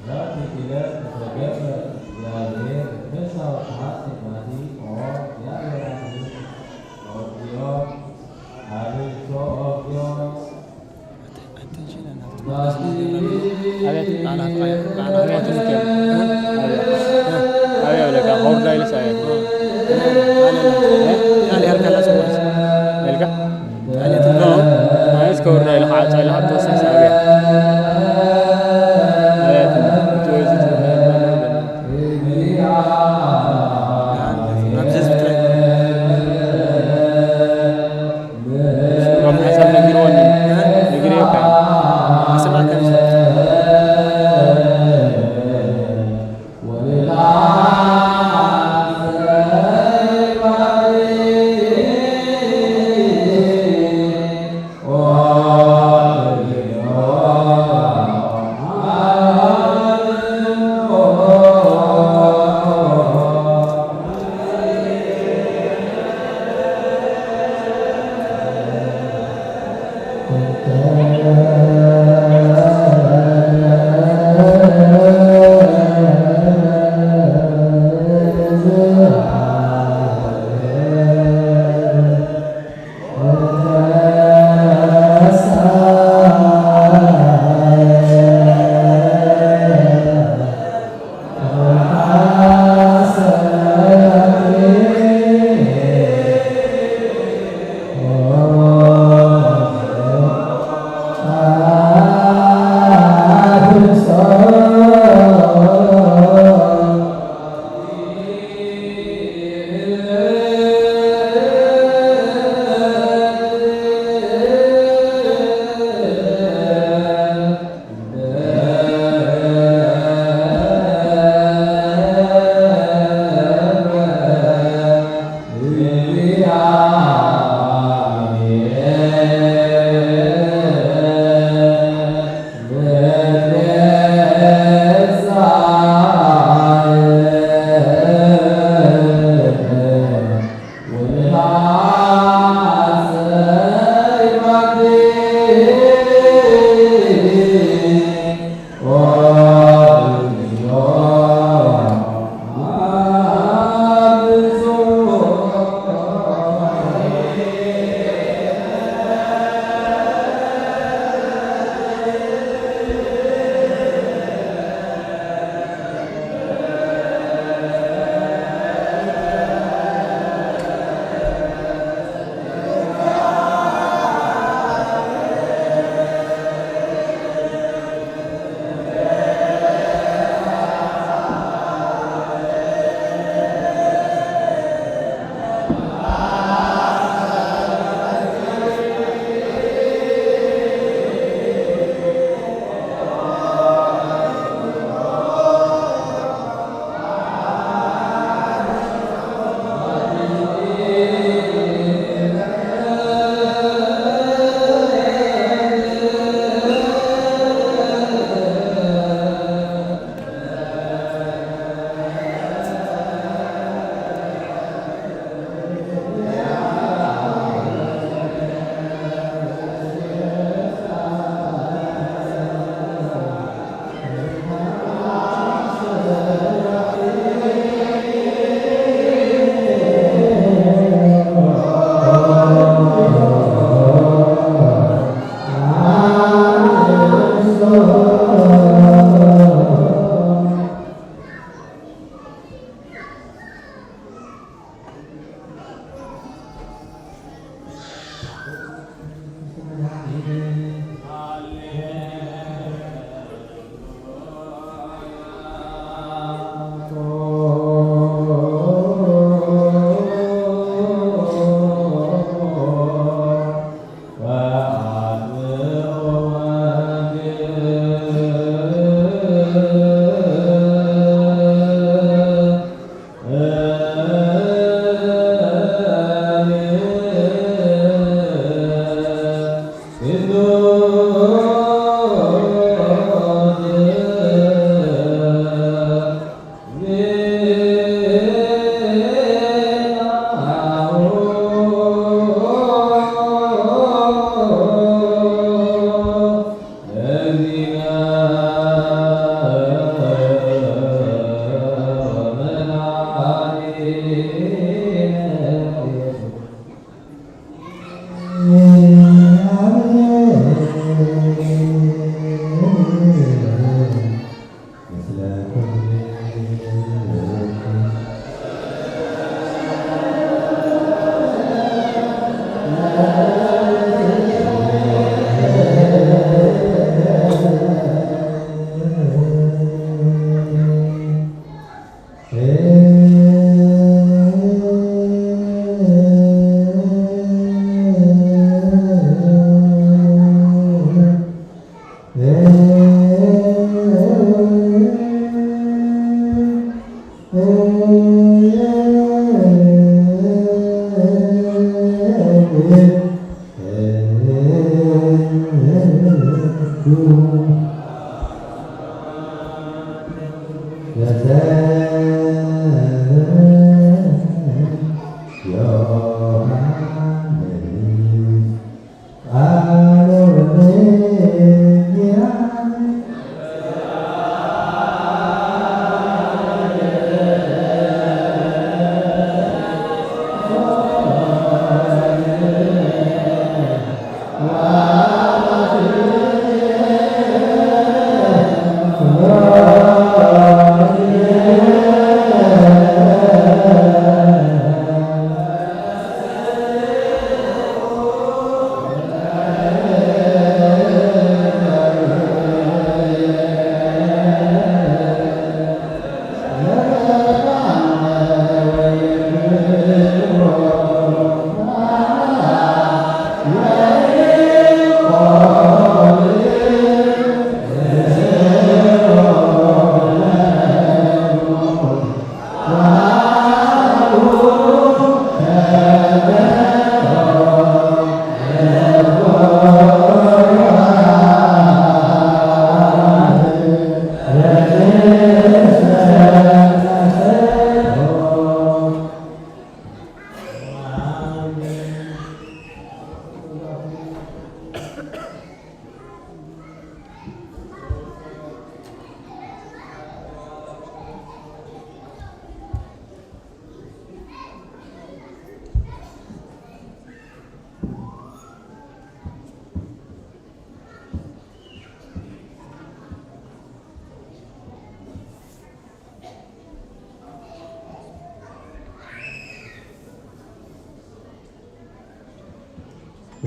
ዛቲ ክለት ተገበ እግዚኣብሔር ምሳው ተሓቲ ማቲ ኦ እግዚኣብሔር ኣምላክ ኦዲዮ ኣብልቶ ኦዲዮ ኣቤት፣ ባዕላ፣ ባዕላ፣ ባዕላ፣ ኣቤት፣ በለካ፣ ከውርዳ ኢልስ ኣቤት። እ? ቃል ያልካላ ጽዋት። በልካ? ቃል የትብሎ? ኣይ፣ እስከ ወርዳ ኢለ ከዓ ጻ ኢለ ካብ ተወሰነ ሰብ ኣቤት። ኣቤት፣ እቲ ወይ እዚ ትብሎ። ናብዚ ህዝቢ ጥራይ። ስሞም ሓሳብ ነጊርዎኒ፣ ነጊረዮካ። ኣሰማዕካ።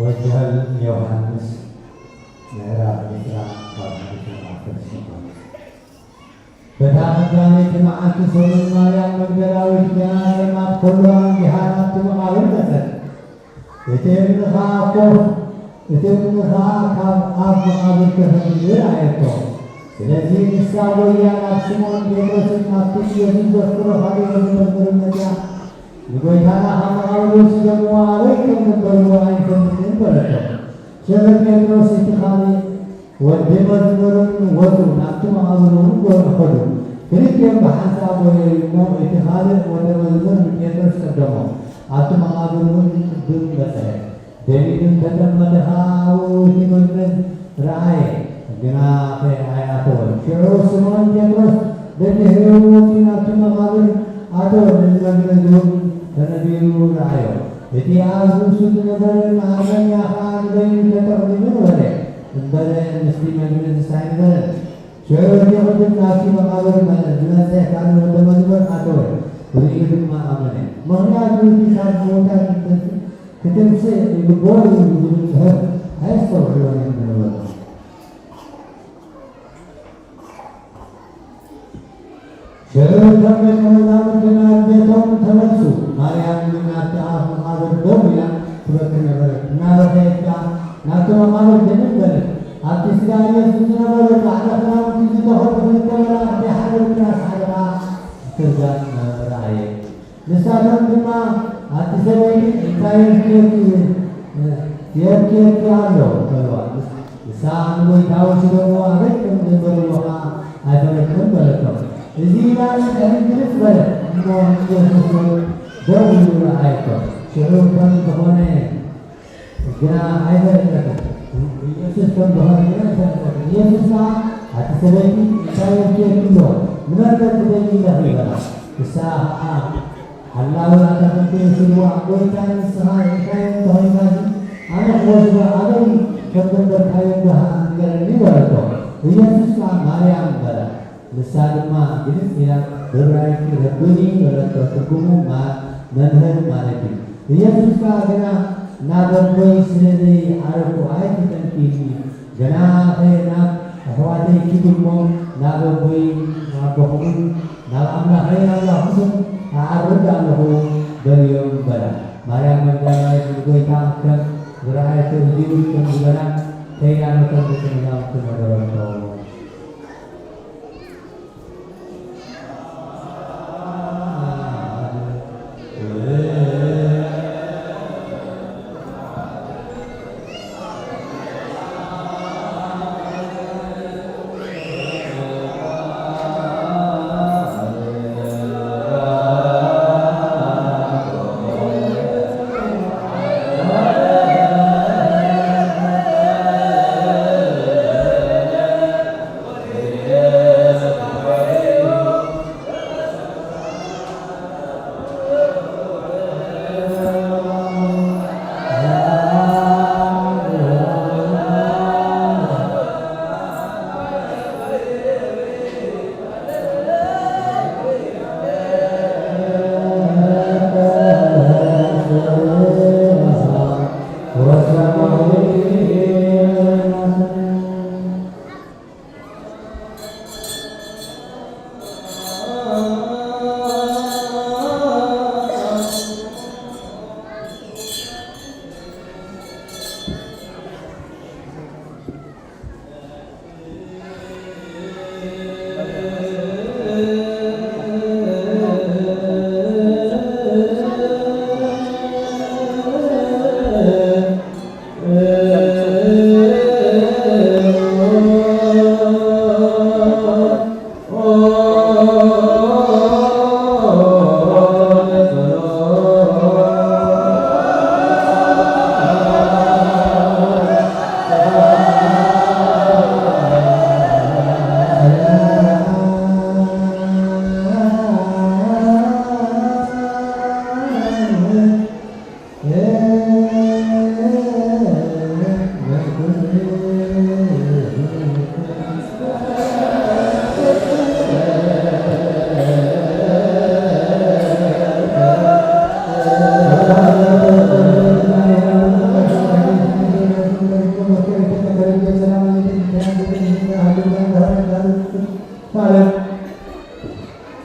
ወንጌል ዮሃንስ ምዕራፍ ዕስራ ካብ ሓሙሽተ ክሳብ ሸሞንተ። በታ ቀዳመይቲ መዓልቲ ሰሙን ማርያም መግደላዊት ገና ጸልማት ከሎ ኣንጊሃ ናብቲ መቓብር መጸት። እቲ እምኒ ኸዓ ኮፍ፣ እቲ እምኒ ኸዓ ካብ ኣፍ መቓብር ተፈልዩ ረኣየቶ። ስለዚ ንሳ ጐይያ ናብ ስምዖን ጴጥሮስን ናብቲ ኢየሱስ ዘፍቅሮ ካልእ ወዲ መዝሙርን መጺኣ፣ ንጐይታና ካብ መቓብር ወሲዶምዎ ኣበይ ከም ዘንበርዎ ኣይንፈልጥን በለቶ። ሽዑ ጴጥሮስ እቲ ካልእ ወዲ መዝሙርን ወጹ፣ ናብቲ መቓብር እውን ጐ-፣ ኸዱ። ክልቲኦም ብሓንሳእ ጐየዩ እሞ፣ እቲ ካልእ ወደ መዝሙር ንጴጥሮስ ቀደሞ፣ ኣብቲ መቓብር እውን ቅድም በጽሐ። ደኒኑ እንተጠመተ ኸኣ ኣብኡ እቲ መግነዝ ረኣየ፣ ግናኸ ኣይኣተወን። ሽዑ ስምዖን ጴጥሮስ ደድሕሪኡ ወጺኡ ናብቲ መቓብር ኣተወ፣ ነቲ መግነዝ እውን ተነቢሩ ረኣዮ። እቲ ኣብ ርእሱ ዝነበረ መኣረምያ ኸኣ ንበይኑ ተጠቕሊሉ ነበረ፣ እምበር ምስቲ መግነዝስ ኣይነበረን። ሽዑ እቲ ቅድም ናብቲ መቓብር መ-፣ ዝመጸ ካልእ ወደ መዝሙር ኣተወ፣ ርእዩ ድማ ኣመነ። ምኽንያቱ እቲ ካብ ምዉታት ክትንስእ ይግብኦ እዩ ዝብል ጽሑፍ ኣየስተውዕሎን እዮም ዝነበሩ። ሽዑ እቶም ደቀ መዛሙርቲ ናብ ቤቶም ተመልሱ። ማርያም ግን ኣብቲ ኣፍ መቓብር ደው ኢላ ትበኪ ነበረት። እናበኸየት ከኣ ናብቲ መቓብር ድንን በለት። ኣብቲ ስጋ ኢየሱስ ዝነበሩ ጻዕዳ ክዳውንቲ ዝተኸዱ ክልተ መላእኽቲ፣ ሓደ ብትራስ ሓደ ከኣ ብትርጋን ረኣየት። ንሳቶም ድማ፣ ኣቲ ሰበይቲ፣ እንታይ የብክየኪ፣ የብክየኪ ኣሎ? በልዋ። ንሳ ንጐይታ ወሲዶምዎ ኣበይ ከም ዘንበርዎ ኸኣ ኣይፈለጥኩን በለቶም። እዚ ኢላ ንድሕሪት ግልጽ በለት፣ እሞ ኢየሱስ እውን ደው ኢሉ ረኣየቶ። ሽዑ ከም ዝኾነ ግና ኣይፈለጠትን። ኢየሱስ ከም ዝኾነ ግና ኣይፈለጠትን። ኢየሱስ ከኣ፣ ኣቲ ሰበይቲ፣ እንታይ የብክየኪ ኣሎ? ንመን ከ ትደልዪ ኢለኺ? በላ። ንሳ ኸኣ፣ ሓላዊ ኣታኽልቲ ወሲድዋ፣ ጐይታይ፣ ንስኻ ኢልካዮ እንተኾይንካሲ፣ ኣነ ክወስዶ ኣበይ ከም ዘንበርካዮ እንዶ ኸኣ ንገረኒ በለቶ። ኢየሱስ ከኣ፣ ማርያም በላ። ንሳ ድማ ግልጽ ኢላ፣ ብዕብራይስጢ ረቡኒ በለቶ፣ ትርጉሙ ማ-፣ መምህር ማለት እዩ። ኢየሱስ ከኣ ግና፣ ናብ ኣቦይ ስለ ዘይዓረግኩ ኣይትተንክይኒ፣ ገናኸ ናብ ኣሕዋተይ ኪዱ እሞ ናብ ኣቦይ ኣቦኹምን ናብ ኣምላኸይ ኣምላኽኩምን እዓርግ ኣለኹ በልዮም በላ። ማርያም መግዳላዊት ንጎይታ ከም ዝረኣየቶ እዚኡ ከም ዝበላ ከይዳ ነቶም ደቀ መዛሙርቲ ነገረቶ።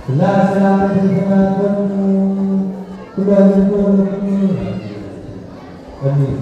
ስላሴ አብ ቤተ ሰማያት ኮኑ፣ ኩሉ አገልግሎት ለኩሉ። አሜን።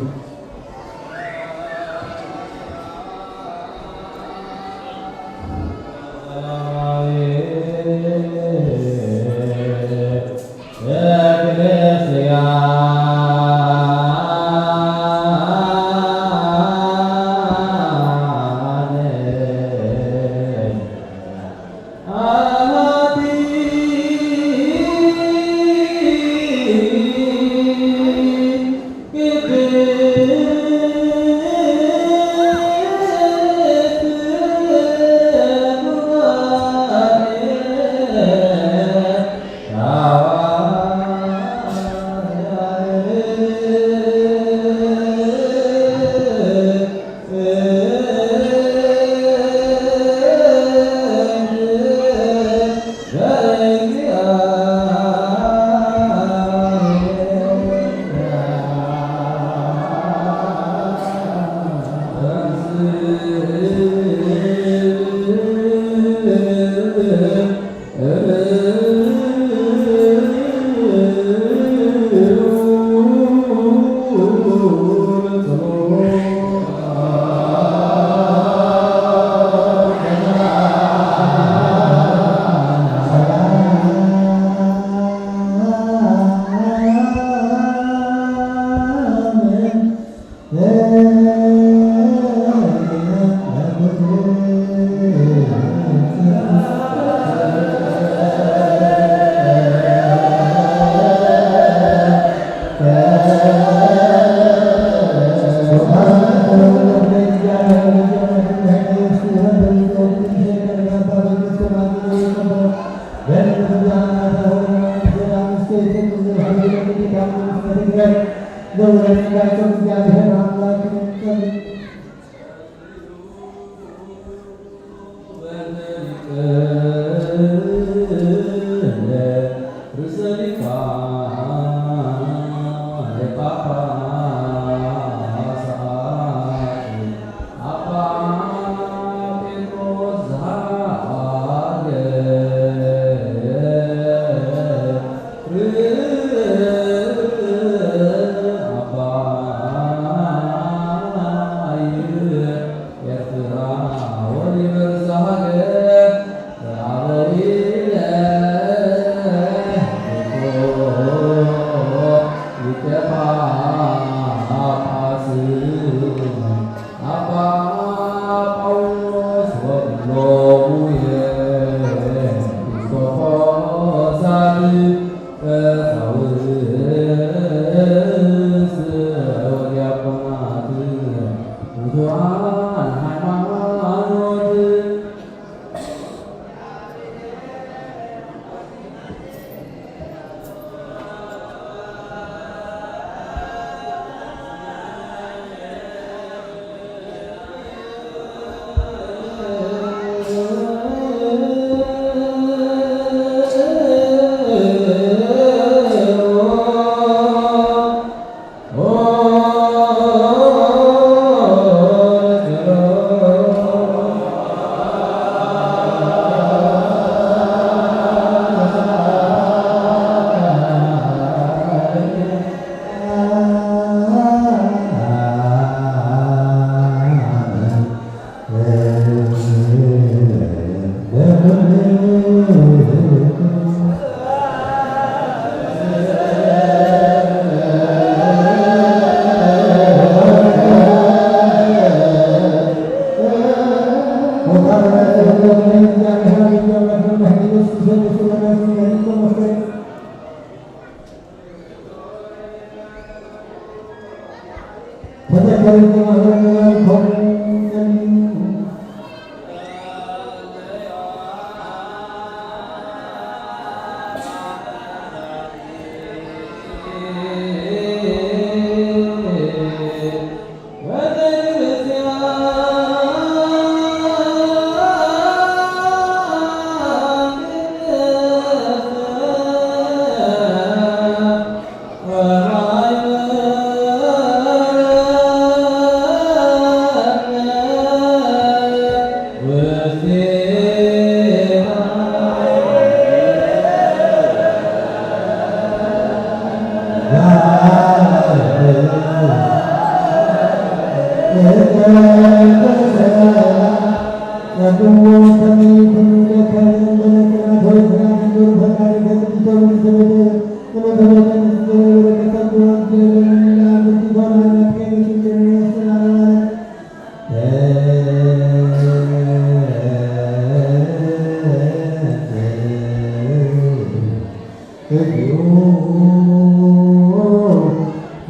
እግዚኦ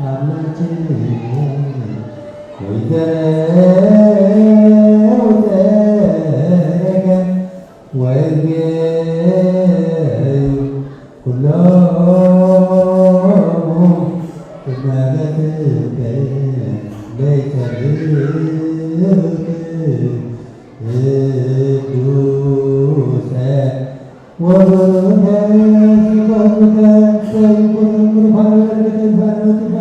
አምላኬ ወይዘ ውፀገ ወይቤ ኩሎሙ እመገትከ ለይተርክ ቅዱሰ ወበረከት ይኮንከ ዘይኮነ ምርፋን በረከት ይባርካል።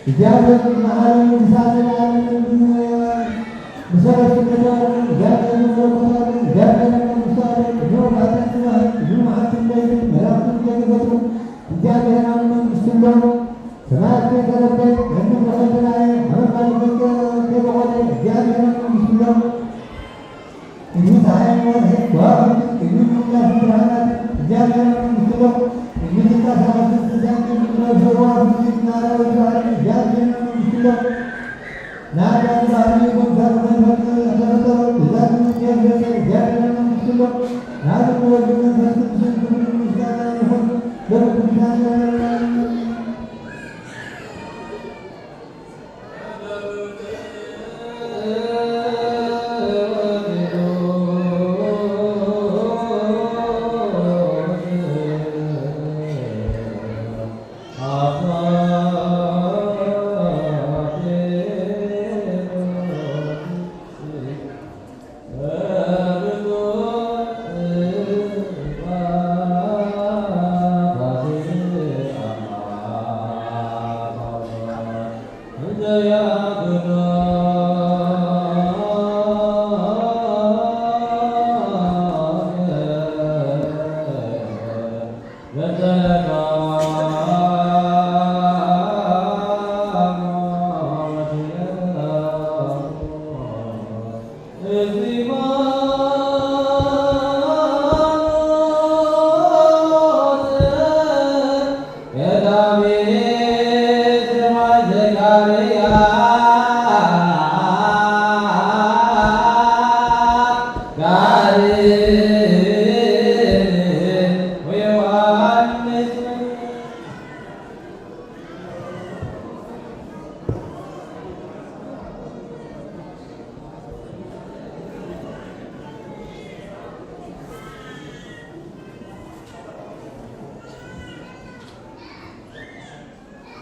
እግዚኣብሔር መዓልቲ ክሳብ ዘላለም ይንገር። ብሰንበት ክብረታቱ እግዚኣብሔር መለኮታቱ እግዚኣብሔር መንግስታቱ ንወጋሕትን ጽባሕ ንመዓልትን ለይትን መላእክቱ ይገዝኡ። እግዚኣብሔር ኣብ መንግስቱ ኣሎ። ሰማያት ከይተረፈ፣ ምድሪ ከይተራእየ፣ ሓመድ ማይ ከይተ-፣ ከይበቆለ እግዚኣብሔር ኣብ መንግስቱ ኣሎ። ቅድሚ ፀሓይን ወርሕን ከዋኽብትን ቅድሚ ምውላድ ብርሃናትን እግዚኣብሔር ኣብ መንግስቱ ኣሎ። ቅድሚ ዝንቀሳቐስ እንስሳን ቅድሚ ዝነብሱ ኣዕዋፍን ቅድሚ ኣራዊት ባሕርን እግዚኣብሔር ኣብ መንግስቱ ኣሎ። ንኣዳም ባህሪ ይኹን ካብ መን ፈጠረ? ተፈጠረ። ብዛቲ ምክንያት ገጸ እግዚኣብሔር ኣብ መንግስቱ ኣሎ። ንኣብ ወልድ መንፈስ ቅዱስን ክብርን ምስጋናን ይኹን። ለቅዱሳን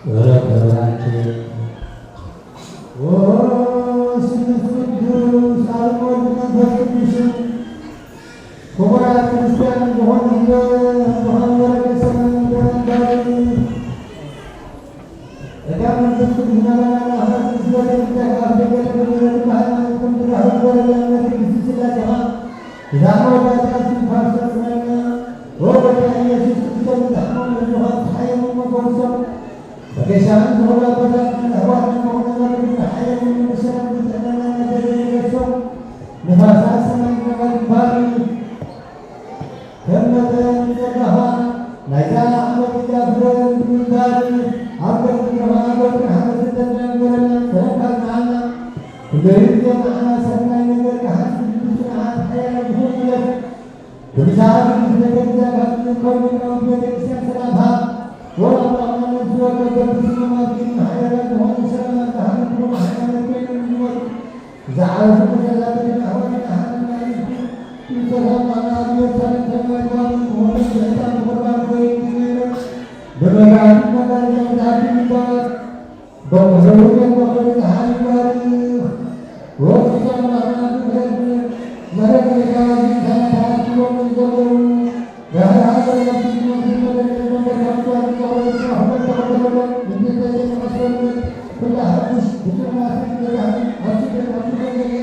ወረድ ወራንኬ ወስሉስ ቅዱስ ኣብ ወልድ መንፈስ ቅዱስ ክቡራት ክርስቲያን ዝኾኑ ህዝበ ብርሃን ወረደ ሰማይ ምድርን ባሕርን ጸጋ መንፈስ ቅዱስ ናባና ለኣኸ ቅዱስ ገብርኤል ብጸጋ ኣብ ደገ ተገበረሉ ብሃይማኖትኩም ትራኸቡ ወረደ እምነት ቅድስት ሥላሴኻ ብዛዕባ ወዳሴ ኣስም ፋርስ ፈጽመልና። ኦ ጐይታ ኢየሱስ ክርስቶስ ዝደኸሙ ዝኾኑ ተሓየሙ መፈውሶም በገሻን ዝኾኑ ኣቦታትና ኣሕዋትና ዝኾኑ ከም መጠን ጸጋኻ ናይዛ ዓመት እያ ፍረ ንምግባር ኣብ ገጽ ግርማ ገብሪ ሓመድ ዝተዳንጎረና ሰላምካ ዝመዓልና። ኩሉ ግዜ ንዓና ሰናይ ነገር ክሓስብ ብጽንዓት ሓያል ይኹን ይበል። ቅዱሳን ቅዱስ ቤተ ክርስቲያን ካብ ዝርከቡ ሊቃውንት ቤተ ክርስቲያን ሰላምታ ወላ ብጣዕሚ ነፍሲ ወከፍ በብስሞም ኣብ ግድሚ ሓያላት ዝኾኑ ሰላማት ዝሃለፍዎም ሃይማኖት ኮይኖም ዝመፁ ዝዓረፉ መሰላትን ኣሕዋትን ኣሓትን ኣንስቲ ብሰላም ኣብ ኢየሩሳሌም ሰማይ ባብን ክወርዶም ብሕፃን ብቁርባን ክወይን ዝገይሮም ብመብራህትን መጋረጃን ዝሃብትን ይባረክ። በምሕረቱ በምሕረቱ ፀሓይ ይባርክ። ወቅዱሳን ማሕበራት ምሕረት ምሕረት መጋባዚ ሰማዕታት ክብሮም ዘለዉ ራህራህ ዘለዎም ክብሮም ዝመለከ መንበር ካብ ጓል ጓል ጓል ተኸተለሎም እንዲህ ተጀመረ ሰውነት ኩላ ሕጉስ ብጥዑማትን በዛሕትን ኣብ ስደት ኣብ ስደት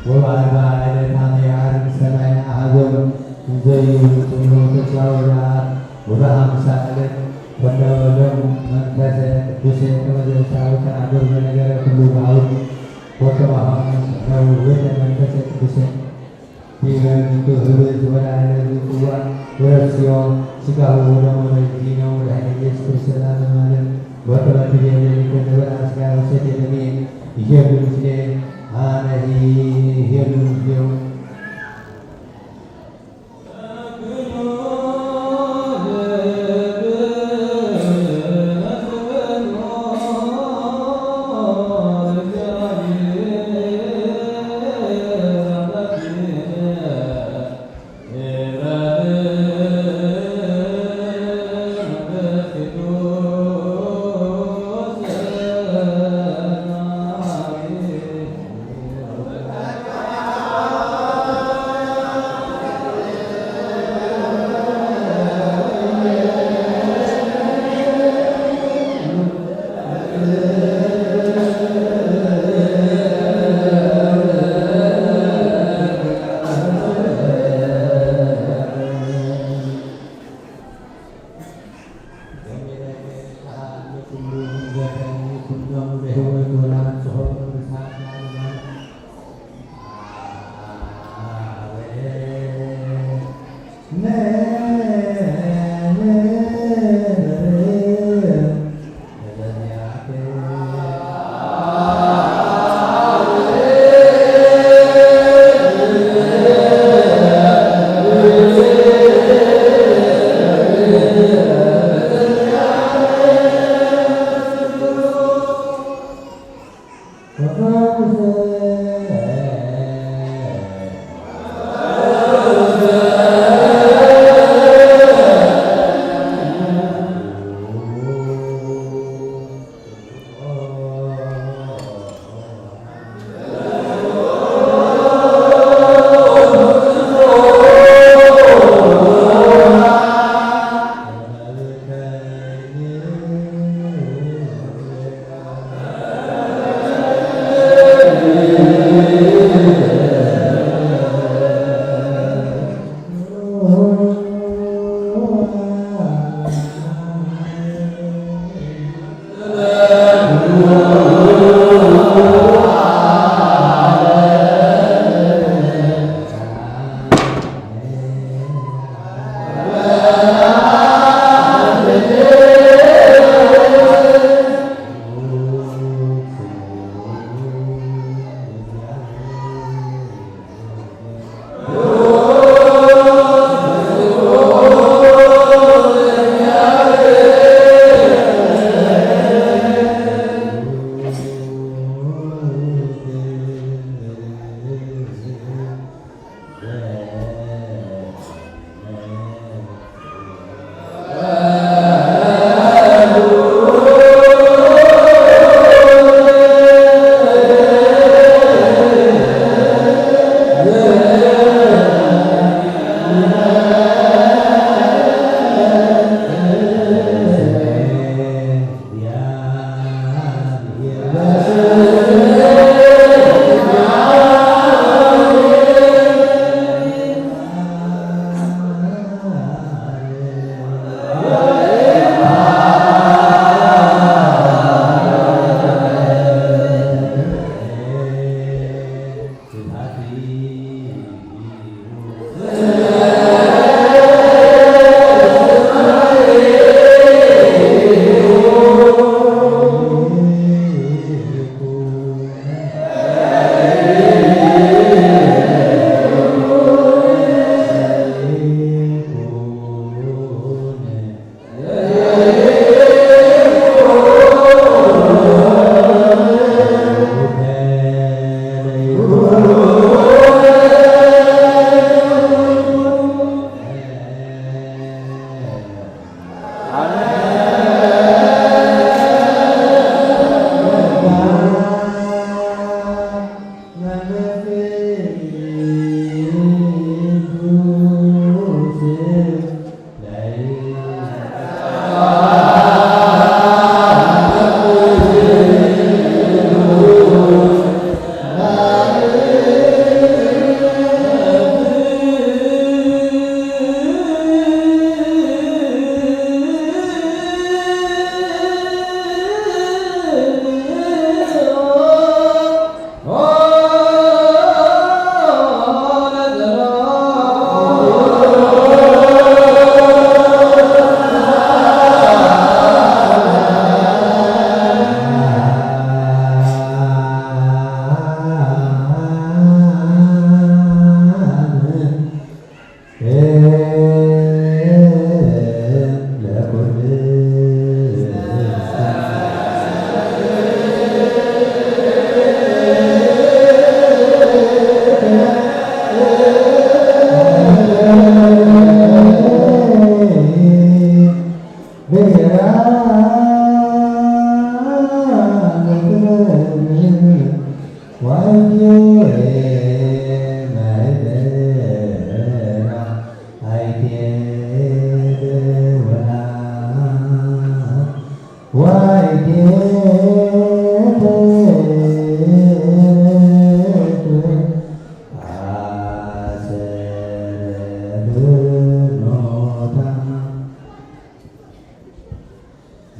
ወበአርባዕተ ዕለታም የዐርግ ሰማይ አሃዞም እንዘ ይብሉ ጽንሑ ተስፋ ወዘአብ ወበሐምሳ ዕለት ወለወሎም መንፈሰ ቅዱስ ከመ ዘእሳዊ ተናገሩ በነገረ ኩሉ በአውድ ወከማሆም ሰነው ወደ መንፈሰ ቅዱስ ዲበ ምንቱ ህብዝ ወላዕለ ዝጽዋዕ ወረስዮ ስጋሁ ወደሙ ለእግዚእነ ወመድኃኒነ ኢየሱስ ክርስቶስ ለዓለመ ዓለም። ወከመ ትቤ ሌሊከ ዘበላ ስጋ ወሰቴ ደሜ ይሄሉ ምስሌ አነሂ ይሄሉ ምስሌሁ።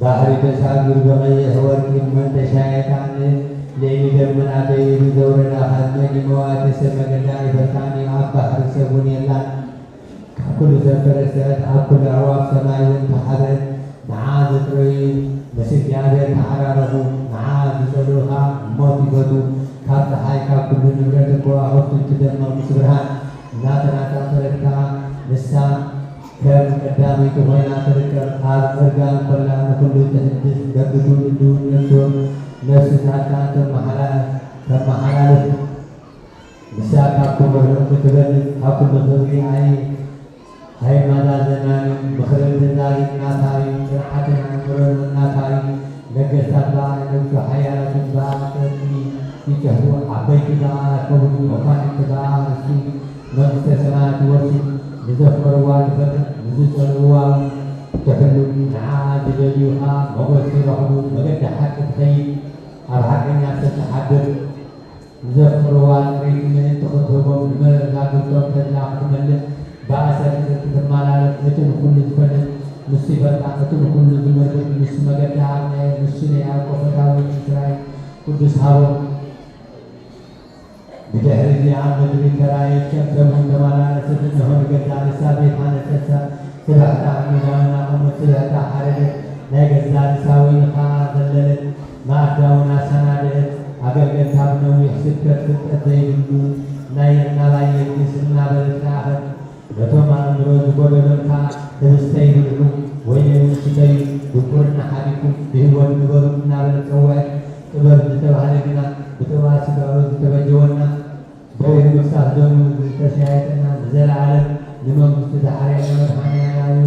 ባሕሪ ተሳግር ብቐይሕ ወርቂ እመን ተሻየጣኒ፣ ልዕሊ ደመና ደይቡ ዘውረዳ ካብ መኒ መዋቲ ሰብ መገዳ ይፈልጣኒ፣ ኣብ ባሕሪ ሰብ እውን የላን። ካብ ኩሉ ሰብ ፈረሰት፣ ኣብ ኩሉ ኣዕዋፍ ሰማይ እውን ተሓበ። ንዓ ዘጥረዩ ምስ እግዚኣብሔር ተዓራረኹ፣ ንዓ ዝጸልኡ ኸኣ ሞት ይፈቱ። ካብ ጸሓይ፣ ካብ ኩሉ ንብረት ከዋኽብትን ትደምቕ ምስ ብርሃን እናተናጻጸረት ከኣ ንሳ ከም ቀዳመይቲ ኮይና ትርከብ። ኣብ እርጋን ኮላ ንኹሉ ትሕድስ፣ በብትውልዱ እውን ነፍሲ ነፍሲ ጻድቃን ተመሓላ-፣ ተመሓላልፍ። ንሳ ካብ ክቡር ዕንቁ ትበልጽ፣ ካብ ኩሉ ክብሪ ኣይ-፣ ኣይመዛዘናን እዩ። ምኽርን ትእዛዝን ናታ እዩ፣ ጽንዓትን ኣእምሮን እውን ናታ እዩ። ነገስታት ብኣኣ ይነግሱ፣ ሓያላትን ብኣኣ ጽድቂ ይጽሕፉ፣ ዓበይቲ ብኣኣ ያከብሩ፣ መኳንንቲ ብኣኣ ርስቲ መንግስተ ሰማያት ይወርሱ። ንዘፍቀርዋ ትፈትሕ፣ ንዝጸልእዋ እውን ትሕሉ። ንዓኣ ዝደልዩ ኸኣ ሞገስ ይረኽቡ፣ መገዲ ሓቂ ትኸይድ፣ ኣብ ሓቀኛ ሰብ ትሓድር። ንዘፍቅርዋ ጥሪት ምእንቲ ኽትህቦም፣ ንመዛግብቶም ተድላ ክትመልእ፣ ብኣሰር ፍቅር ክትመላለስ፣ እቲ ንኹሉ ዝፈልጥ ንሱ ይፈልጣ፣ እቲ ንኹሉ ዝምርምር ንሱ መገዲ ኣቕንዐ፣ ንሱ ንያዕቆብ ፈታዊ፣ ንእስራኤል ቅዱስ ሃቦም። ብድሕሪ እዚ ኣብ ምድሪ ተራእየት፣ ከም ሰሙን ተመላለሰት፣ እንሆ ንገዛእ ርእሳ ቤት ሃነጸት፣ ስባሕታ ዓሚዳ እውን ኣቖመት፣ ስብሕታ ሓረደት፣ ናይ ገዛእ ርእሳ ወይኒ ኸኣ ዘለለት፣ መኣዳ እውን ኣሰናድአት። ኣገልገልታ ብነዊሕ ስብከት ፍልጠት ዘይብሉ ናይ ይቕናባይ የግስ እናበለት ለኣኸት። ነቶም ኣእምሮ ዝጎደሎም ከኣ ህብስተ ይብልዑ፣ ወይኒ እውን ስተዩ፣ ድንቁርና ሓዲኩም ብህይወት ንበሩ እናበለት ጸውዐት። ጥበብ ዝተባህለ ግና ብጥብኣት ስጋኡ ዝተበጀወና፣ ብርህ ምፍሳስ ደሙ ዝተሻየጠና፣ ንዘለዓለም ንመንግስቱ ዝሓርየና መድሓኒና እዩ።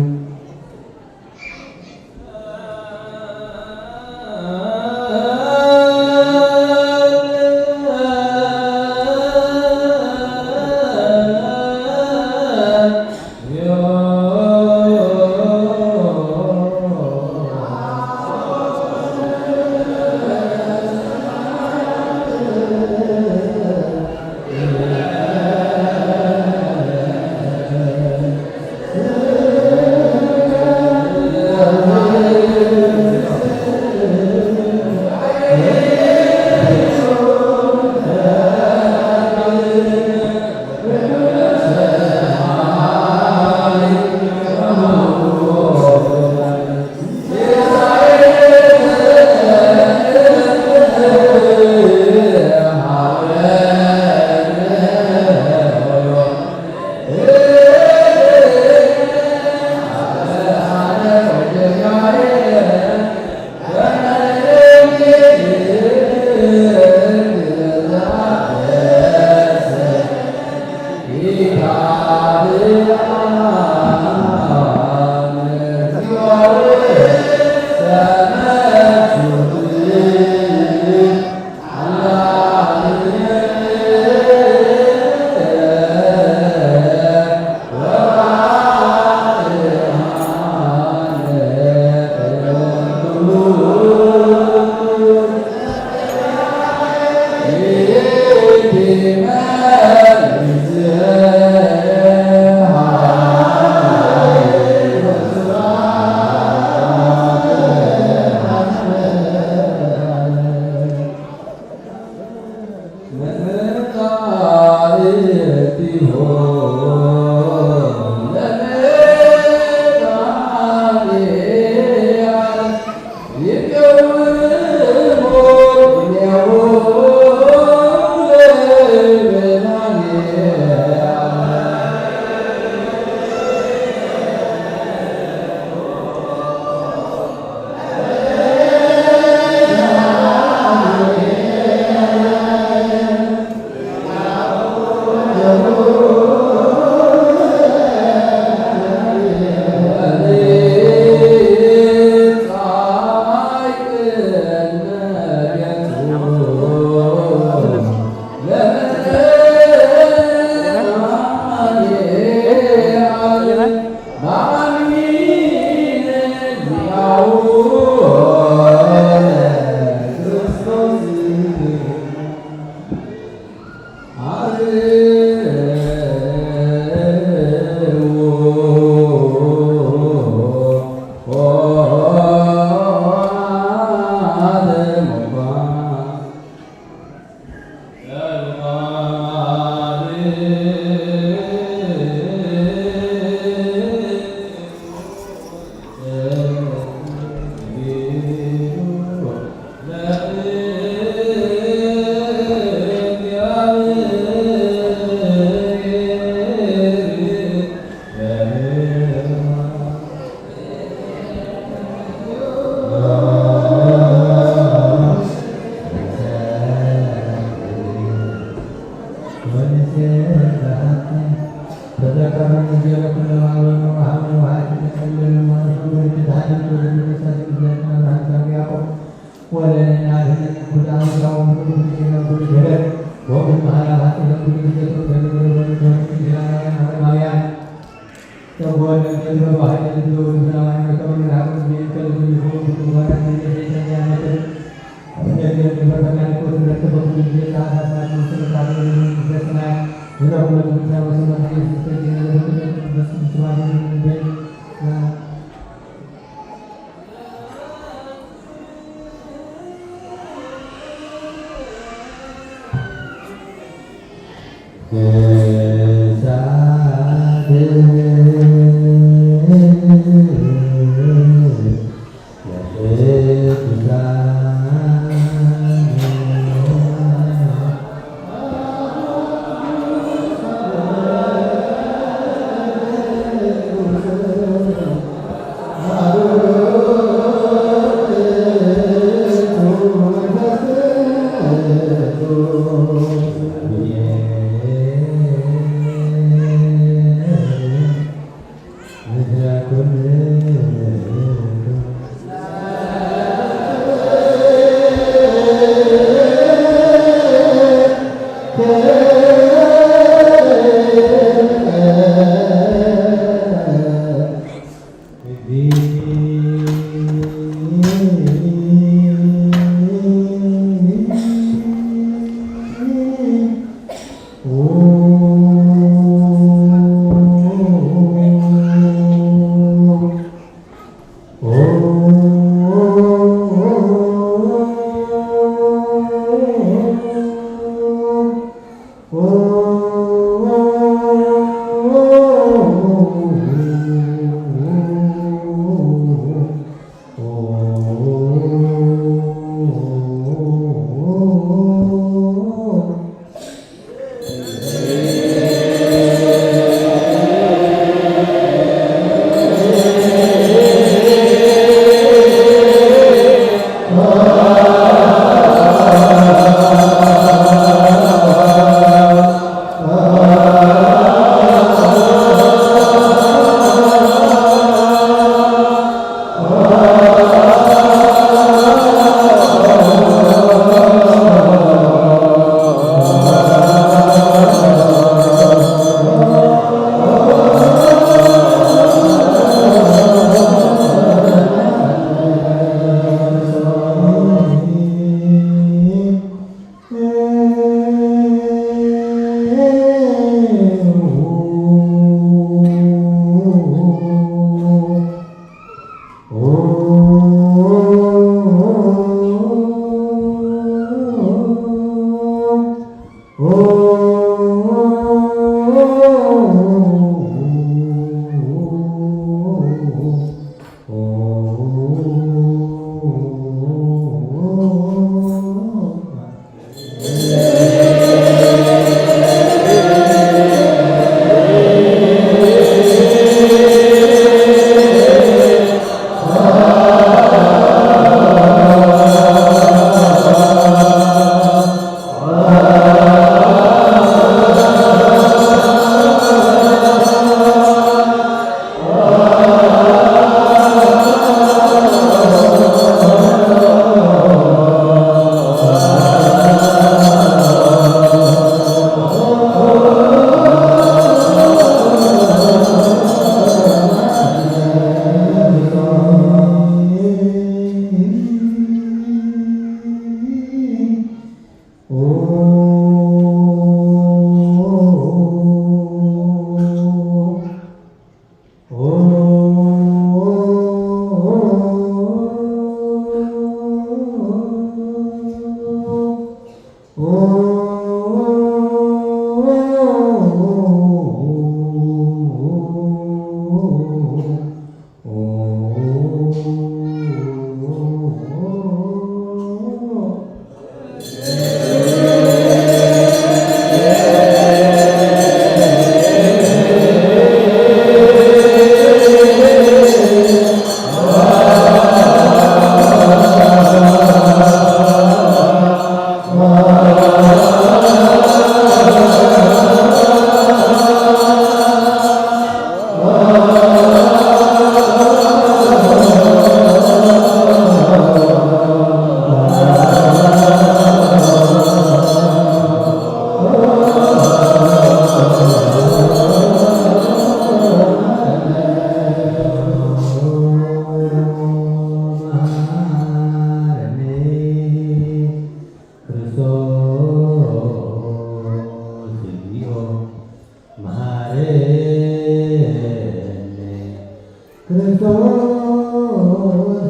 ክርስቶስ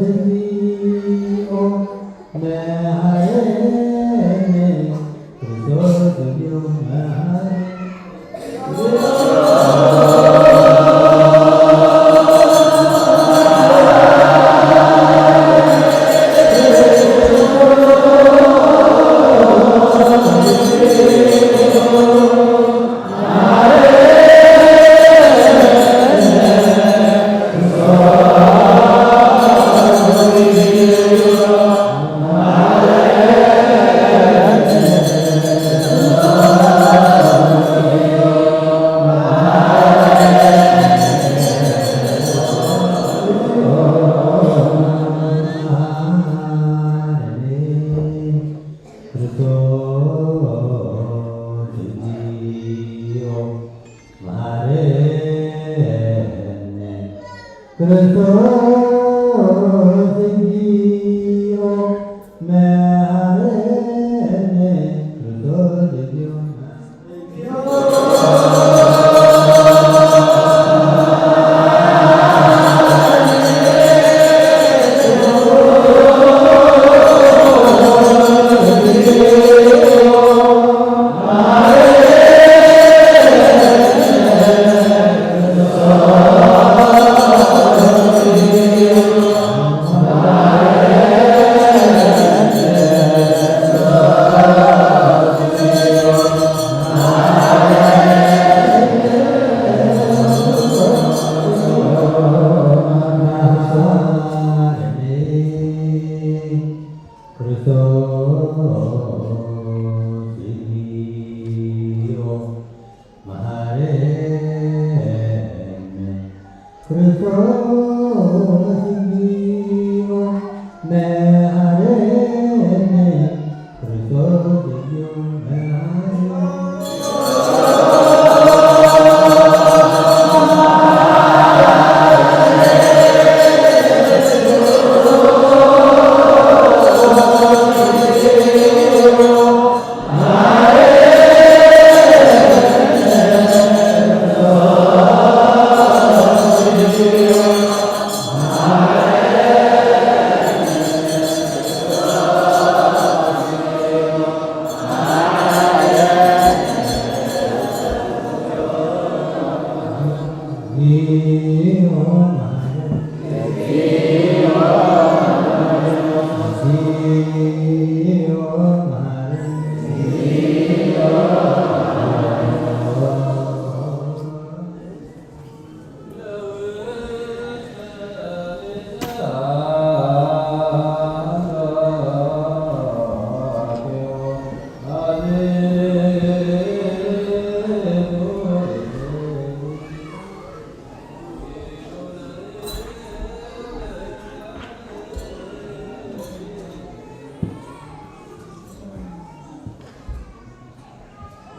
እግዚኦ መሐረነ፣ ክርስቶስ እግዚኦ መሐረነ። ክርስቶስ እግዚኦ መሐረነ። ክርስቶስ እግዚኦ መሐረነ። ክርስቶስ እግዚኦ ክርስቶስ እግዚኦ መሐረነ። ክርስቶስ እግዚኦ መሐረነ። ክርስቶስ እግዚኦ መሐረነ።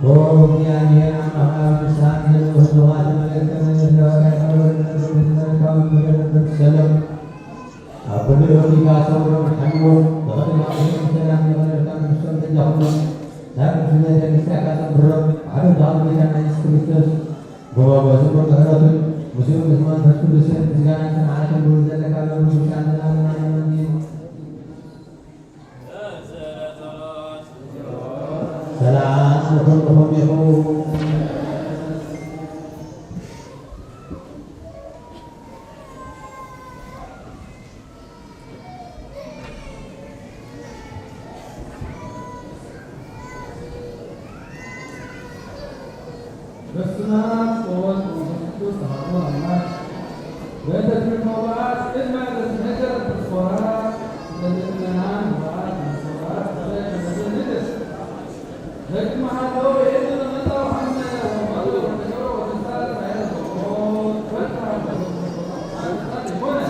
ኦ እግዚአብሔር አምላክ አብ ቅዱሳን ዘለዉ ህዝብኻ ተመለከተ። ሰላም ኣብ ኩሉ ህይወትካ ሰውሮም ሓልዎም ብቕድሚ ሰላም ይቕረልካ። ንሶም በጃኹሞም ናብ ቅድስቲ ቤተ ክርስቲያንካ ዘንብሮም። ሓደ ወድኻ ጌታና የሱስ ክርስቶስ ብወግዒ ስሙር ምሕረቱን ምስኡ ምስ መንፈስ ቅዱስን ምስጋናን ጽንዓትን እውን ዘለካ ሎሚ ቅዱሳን ዘላለማውያን ኣሜን። ሰላም ንኹልኹም ይኹን። በስመ አብ ወወልድ ወመንፈስ ቅዱስ አሐዱ አምላክ። በእንተ ትምህርተ ሆባአት ቅድመ ዘትነገር ዲያስፖራ፣ ስለምእመናን ሆባአት ዲያስፖራ፣ ስለምእመናን ንግስ። በቅድመ ሀሎ የእዝን መጻው ሐመ ወመሎ ወተገሮ ወተሳለ ሳይረ ሶቆ፣ ወተሐመ ወተሳለ ይኮነ።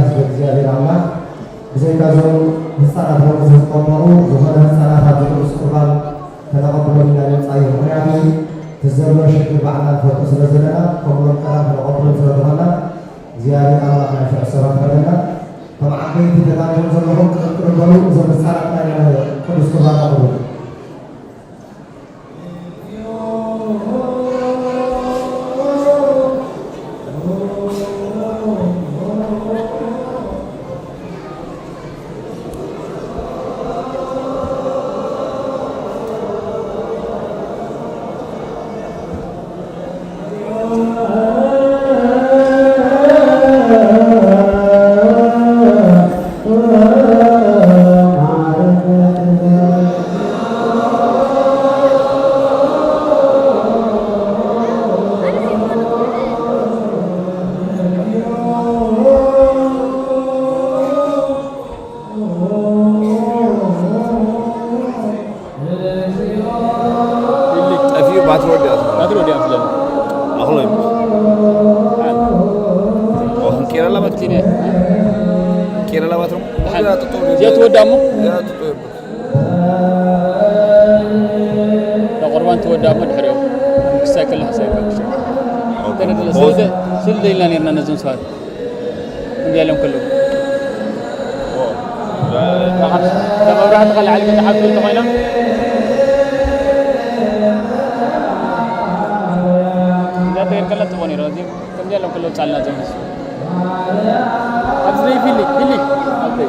ህዝቢ እግዚኣብሔር ኣምላኽ ብዘይካ እዞም ህፃናት እውን ዝተጠበቑ ዝኾነ ህፃናት ኣብዚ ቅዱስ ቁርባን ከነቐብሎም ኢና ንመፃዮ። ምኽንያቱ እቲ ዘሎ ሽግር ባዕልና ንፈልጦ ስለ ዘለና ከምኡውን ቀዳም ከነቐብሎም ስለ ዝኾንና እግዚኣብሔር ኣምላኽ ናይ ሽዑ ሰባት ይበለና። ከም ዓበይቲ ተጋቢዞም ዘለኹም ቅርብ ቅርብ በሉ። እዞም ህፃናት ናይ ቅዱስ ቁርባን ኣቕርቡ። ጠፊኡ ባትሪ ወዲኣ። ባትሪ ወዲኣ ስለኒ። ኣኽሎ እዩ። ኣን። ኦ፣ ክንቀይረላ ባትሪ። ቲነ። ክንቀይረላ ባትሪ። ኣን። እዚኣ ትወድኣ እሞ? እዚኣ ትወድኣ። ቁርባን ትወድኣ እሞ ድሕሪኦም ክሳይ ከለኻ ሳይ። ኦኬ። ስለ ስለ ኢልና ነርና ነዞም ሰባት። እንዲያ ኢሎም ከለዉ። እዛ መብራህቲ ካብ ላዕሊ መጽሓፍ ትብል እንተኾይና፣ እዛ ተገይር ከላ ጽቡቕ ነይሩ። እዚ ከምዚኣ ኢሎም ከለዉ ጻልና ዘምስ። ኣብዚ ናይ ፊሊ፣ ፊሊ፣ ኣብዚ።